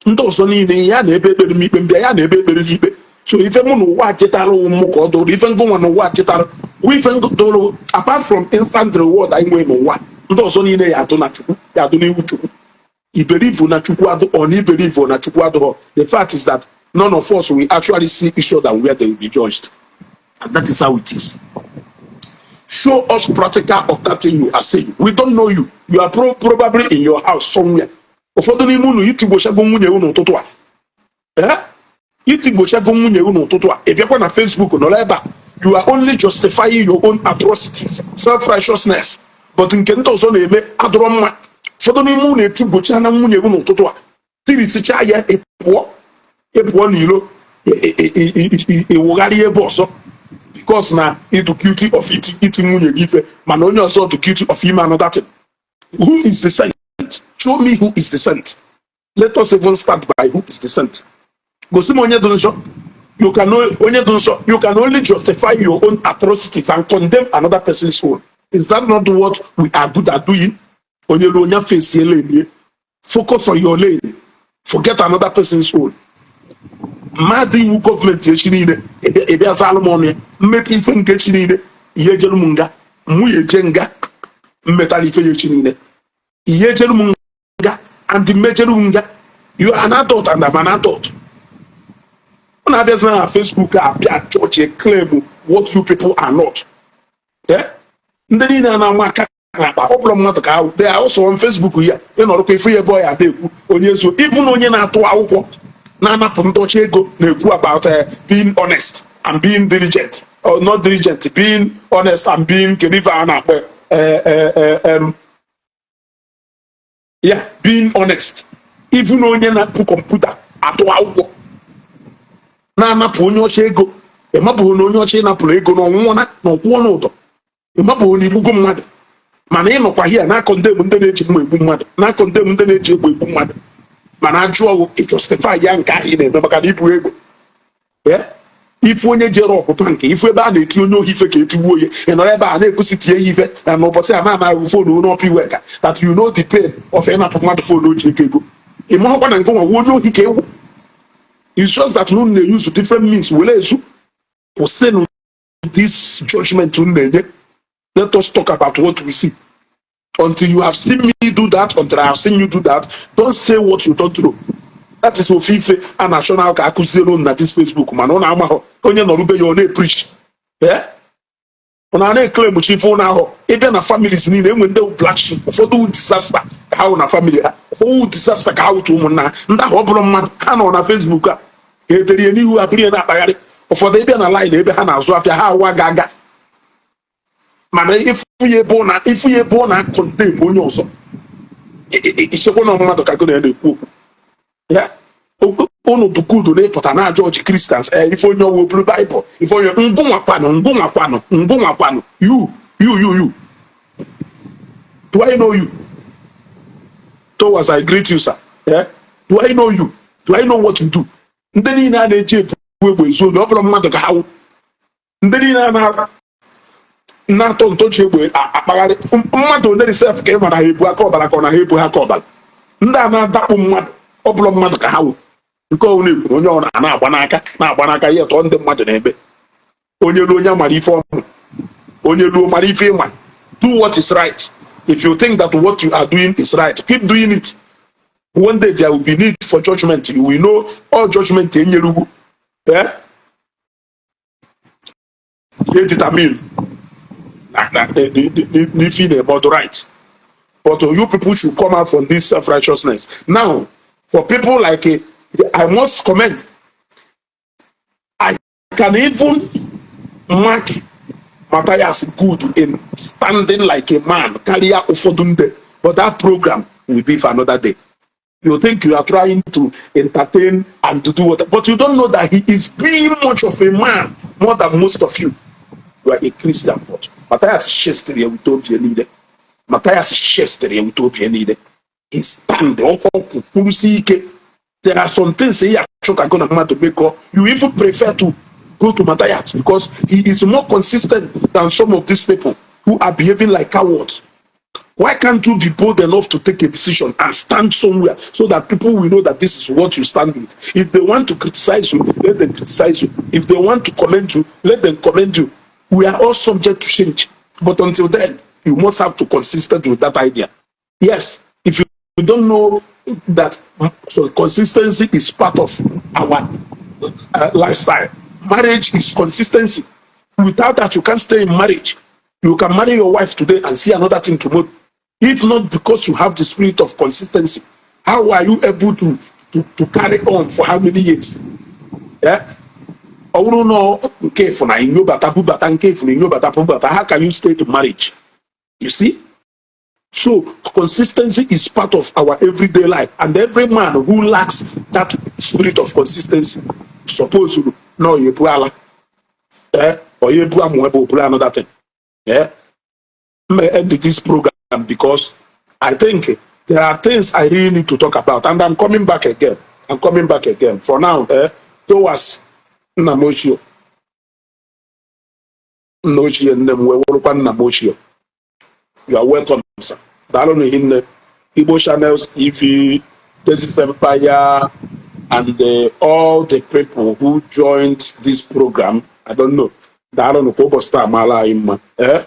Ndị ọzọ niile ya na-ebe ekpere m ikpe mbịa ya na-ebe ekpere gị ikpe. So ife mụ na ụwa chetara mụ ka ọ dụrụ, ife ngụnwa na ụwa chetara wụ ife dụrụ, apart from instant reward anyị nwee n'ụwa, ndị ọzọ niile ya adụ na Chukwu, ya adụ n'ihu Chukwu. Iberivu na Chukwu adụ or na iberivu na Chukwu adụrọ, the fact is that none of us will actually see each other where they will be judged, and that is how it is. Show us practical of that thing you are saying. We don't know you. You are probably in your house somewhere. Ụfọdụ n'ime unu itigbochago nwunye unu ụtụtụ a. Eh? Itigbochago nwunye unu ụtụtụ a, ị bịakwa na Facebook nọrọ ebe a. You are only justifying your own atrocities, self-righteousness, but nke ndị ọzọ na-eme adọrọ mma. Ụfọdụ n'ime unu etigbocha na nwunye unu ụtụtụ a, tirisicha ya, ị pụọ, ị pụọ n'ilo, ịwụgharị ebe ọzọ because na ịdụ guilty of iti nwunye gị ife, mana onye ọzọ dị guilty of ime another thing. Who is the saint? Show me who is the saint. Let us even start by who is the saint. Gosi m onye dị nsọ. You can onye dị nsọ. You can only justify your own atrocities and condemn another person's own. Is that not what we are good at doing? Onye ruo onye face lane, focus on your lane, forget another person's own. Mmadụ iwu gọọmenti echi niile ịbịa zalụ m ọnụ ya mmeta ife nke echi niile ihe ejelu m nga mụ ya eje nga mmetara ife ya echi niile ihe ejelu m nga and mmejeru m nga. You are an adult and I'm an adult. Ọ na-abịazi na Facebook a bịa chọọchị claim what you people are not. Eh? Ndị niile a na-ama aka n'akpa ọ bụrụ mmadụ ka ahụ, they are also on Facebook ya. Ịnọrọkwa ife ya ebe ọ ya ada ekwu onye ezuo ịbụ na onye na-atụ akwụkwọ na-anapụ ndị ọcha ego na-ekwu about being honest. and being diligent, or not diligent, being honest and being, kedu ife a na-akpọ, yeah, being honest. Even onye na-apụ kọmputa atụ akwụkwọ na-anapụ onye ọcha ego, ịmabụghị na onye ọcha ịnapụrụ ego na ọnwụnwa na ọkwụọ n'ụdọ, ịmabụghị na igbugo mmadụ, mana ị nọkwa hia na-acondemn ndị na-eji mma egbu mmadụ, na-acondemn ndị na-eji egbe egbu mmadụ, mana ajụ ọgwụ ịjustify ya nke ahụ ị na-eme maka na ibu egbe. Ife onye jere ọpụpa nke ife ebe a na-eti onye ohi ife ka etigbuo ya, ị nọrọ ebe a na-ekwesị tie ya ife na n'ụbọchị a na-anaghị phone onye ọpụ iwe ka that you know the pain of ịnapụ mmadụ phone o ji ego ego. Ị mahụkwa na nke nwa onye ohi ka ewu. It's just that unu na-use different means were ezu. Kwụsịnụ this judgment unu na-enye. Let us talk about what we see. Until you have seen me do that, until I have seen you do that, don't say what you don't know. That is ofe ife a na-achọ na ka akụziere unu na this Facebook, mana ụnụ amaghọ onye nọrube ya ọ na-epreach. Ọ na na-eclaim chi ife ụnụ ahụ. Ịbịa na families niile, enwe ndị black sheep, ụfọdụ disaster ka ha hụ na family ha, ụfọdụ disaster ka ha wụtụ ụmụnna ha. Ndị ahụ ọ bụrụ mmadụ ha nọ na Facebook a ha edere ya n'ihu ha bụrụ ya na-akpagharị. Ụfọdụ ịbịa na line ebe ha na-azụ afịa, ha awa ga aga, mana ịfụ ya ebe ọ na ịfụ ya ebe ọ na-acondemn onye ọzọ, ichekwa na mmadụ ka gụ na ya na-ekwu okwu ya. Unu bụ good na ịpụta na judge Christians. Ee, ife onye ọwụ buru Baịbụl, ife onye ngụnwakwanụ, ngụnwakwanụ, ngụnwakwanụ. You, you, you, you, do I know you? Towards I greet you, sir. Yeah? Do I know you? Do I know what you do? Ndị niile a na-eji ebu egbe ezu ohi, ọ bụrụ mmadụ ka ha wụ. Ndị niile a na-atọ ntọchi egbe akpagharị mmadụ one sef ka ị mara ha ebu aka ọbara ka ọ na ha ebu ha aka ọbara. Ndị a na-adakpu mmadụ, ọ bụrụ mmadụ ka ha wụ. Nke ọbụla ekwuru, onye ọ na-agba n'aka na-agba n'aka ihe tọọ ndị mmadụ na-ebe. Onye ruo, onye mara ife ọmụ, onye ruo mara ife ịma. Do what is right. If you think that what you are doing is right, keep doing it. One day there will be need for judgment. You will know all judgment enyere ugwu, eh, determine na n'ife ị na-eme ọ dị right. But you people should come out from this self-righteousness. Now, for people like I must commend, I can even mark Matthias good in standing like a man karịa ụfọdụ ndị, but that program will be for another day. You think you are trying to entertain and to do what, but you don't know that he is being much of a man more than most of you. You are a Christian, but Matthias chestere ya with obi niile. Matthias chestere ya with obi niile. He stand ọkụ kwurusi ike. There are some things ya achọ ka go na mmadụ mekọ, you even prefer to go to Matthias because he is more consistent than some of these people who are behaving like cowards. Why can't you be bold enough to take a decision and stand somewhere so that people will know that this is what you stand with? If they want to criticize you, let them criticize you. If they want to commend you, let them commend you. We are all subject to change. But until then, you must have to consistent with that idea. Yes, if you don't know that, so consistency is part of our lifestyle. Marriage is consistency. Without that, you can't stay in marriage. You can marry your wife today and see another thing tomorrow. If not because you have the spirit of consistency, how are you able to carry on for how many years? Yeah? Ọ bụrụ na nke efu na inyobata bubata, nke efu na inyobata bubata, how can you stay to marriage? You see? So consistency is part of our everyday life, and every man who lacks that spirit of consistency suppose na ọ ebu ala, eh, or ebu amụ ebe oburu another thing. Yeah? May end this program because I think there are things I really need to talk about, and I'm coming back again. I'm coming back again. For now, towards nna m ochie, nna ochie nne m wee wụrụkwa nna m ochie. You are welcome, sir. Daalụ nne. Igbo Channels TV, Texas Empire, and all the people who joined this program. I don't know. Daalụ ka ụbọchị taa maara anyị mma. Eh?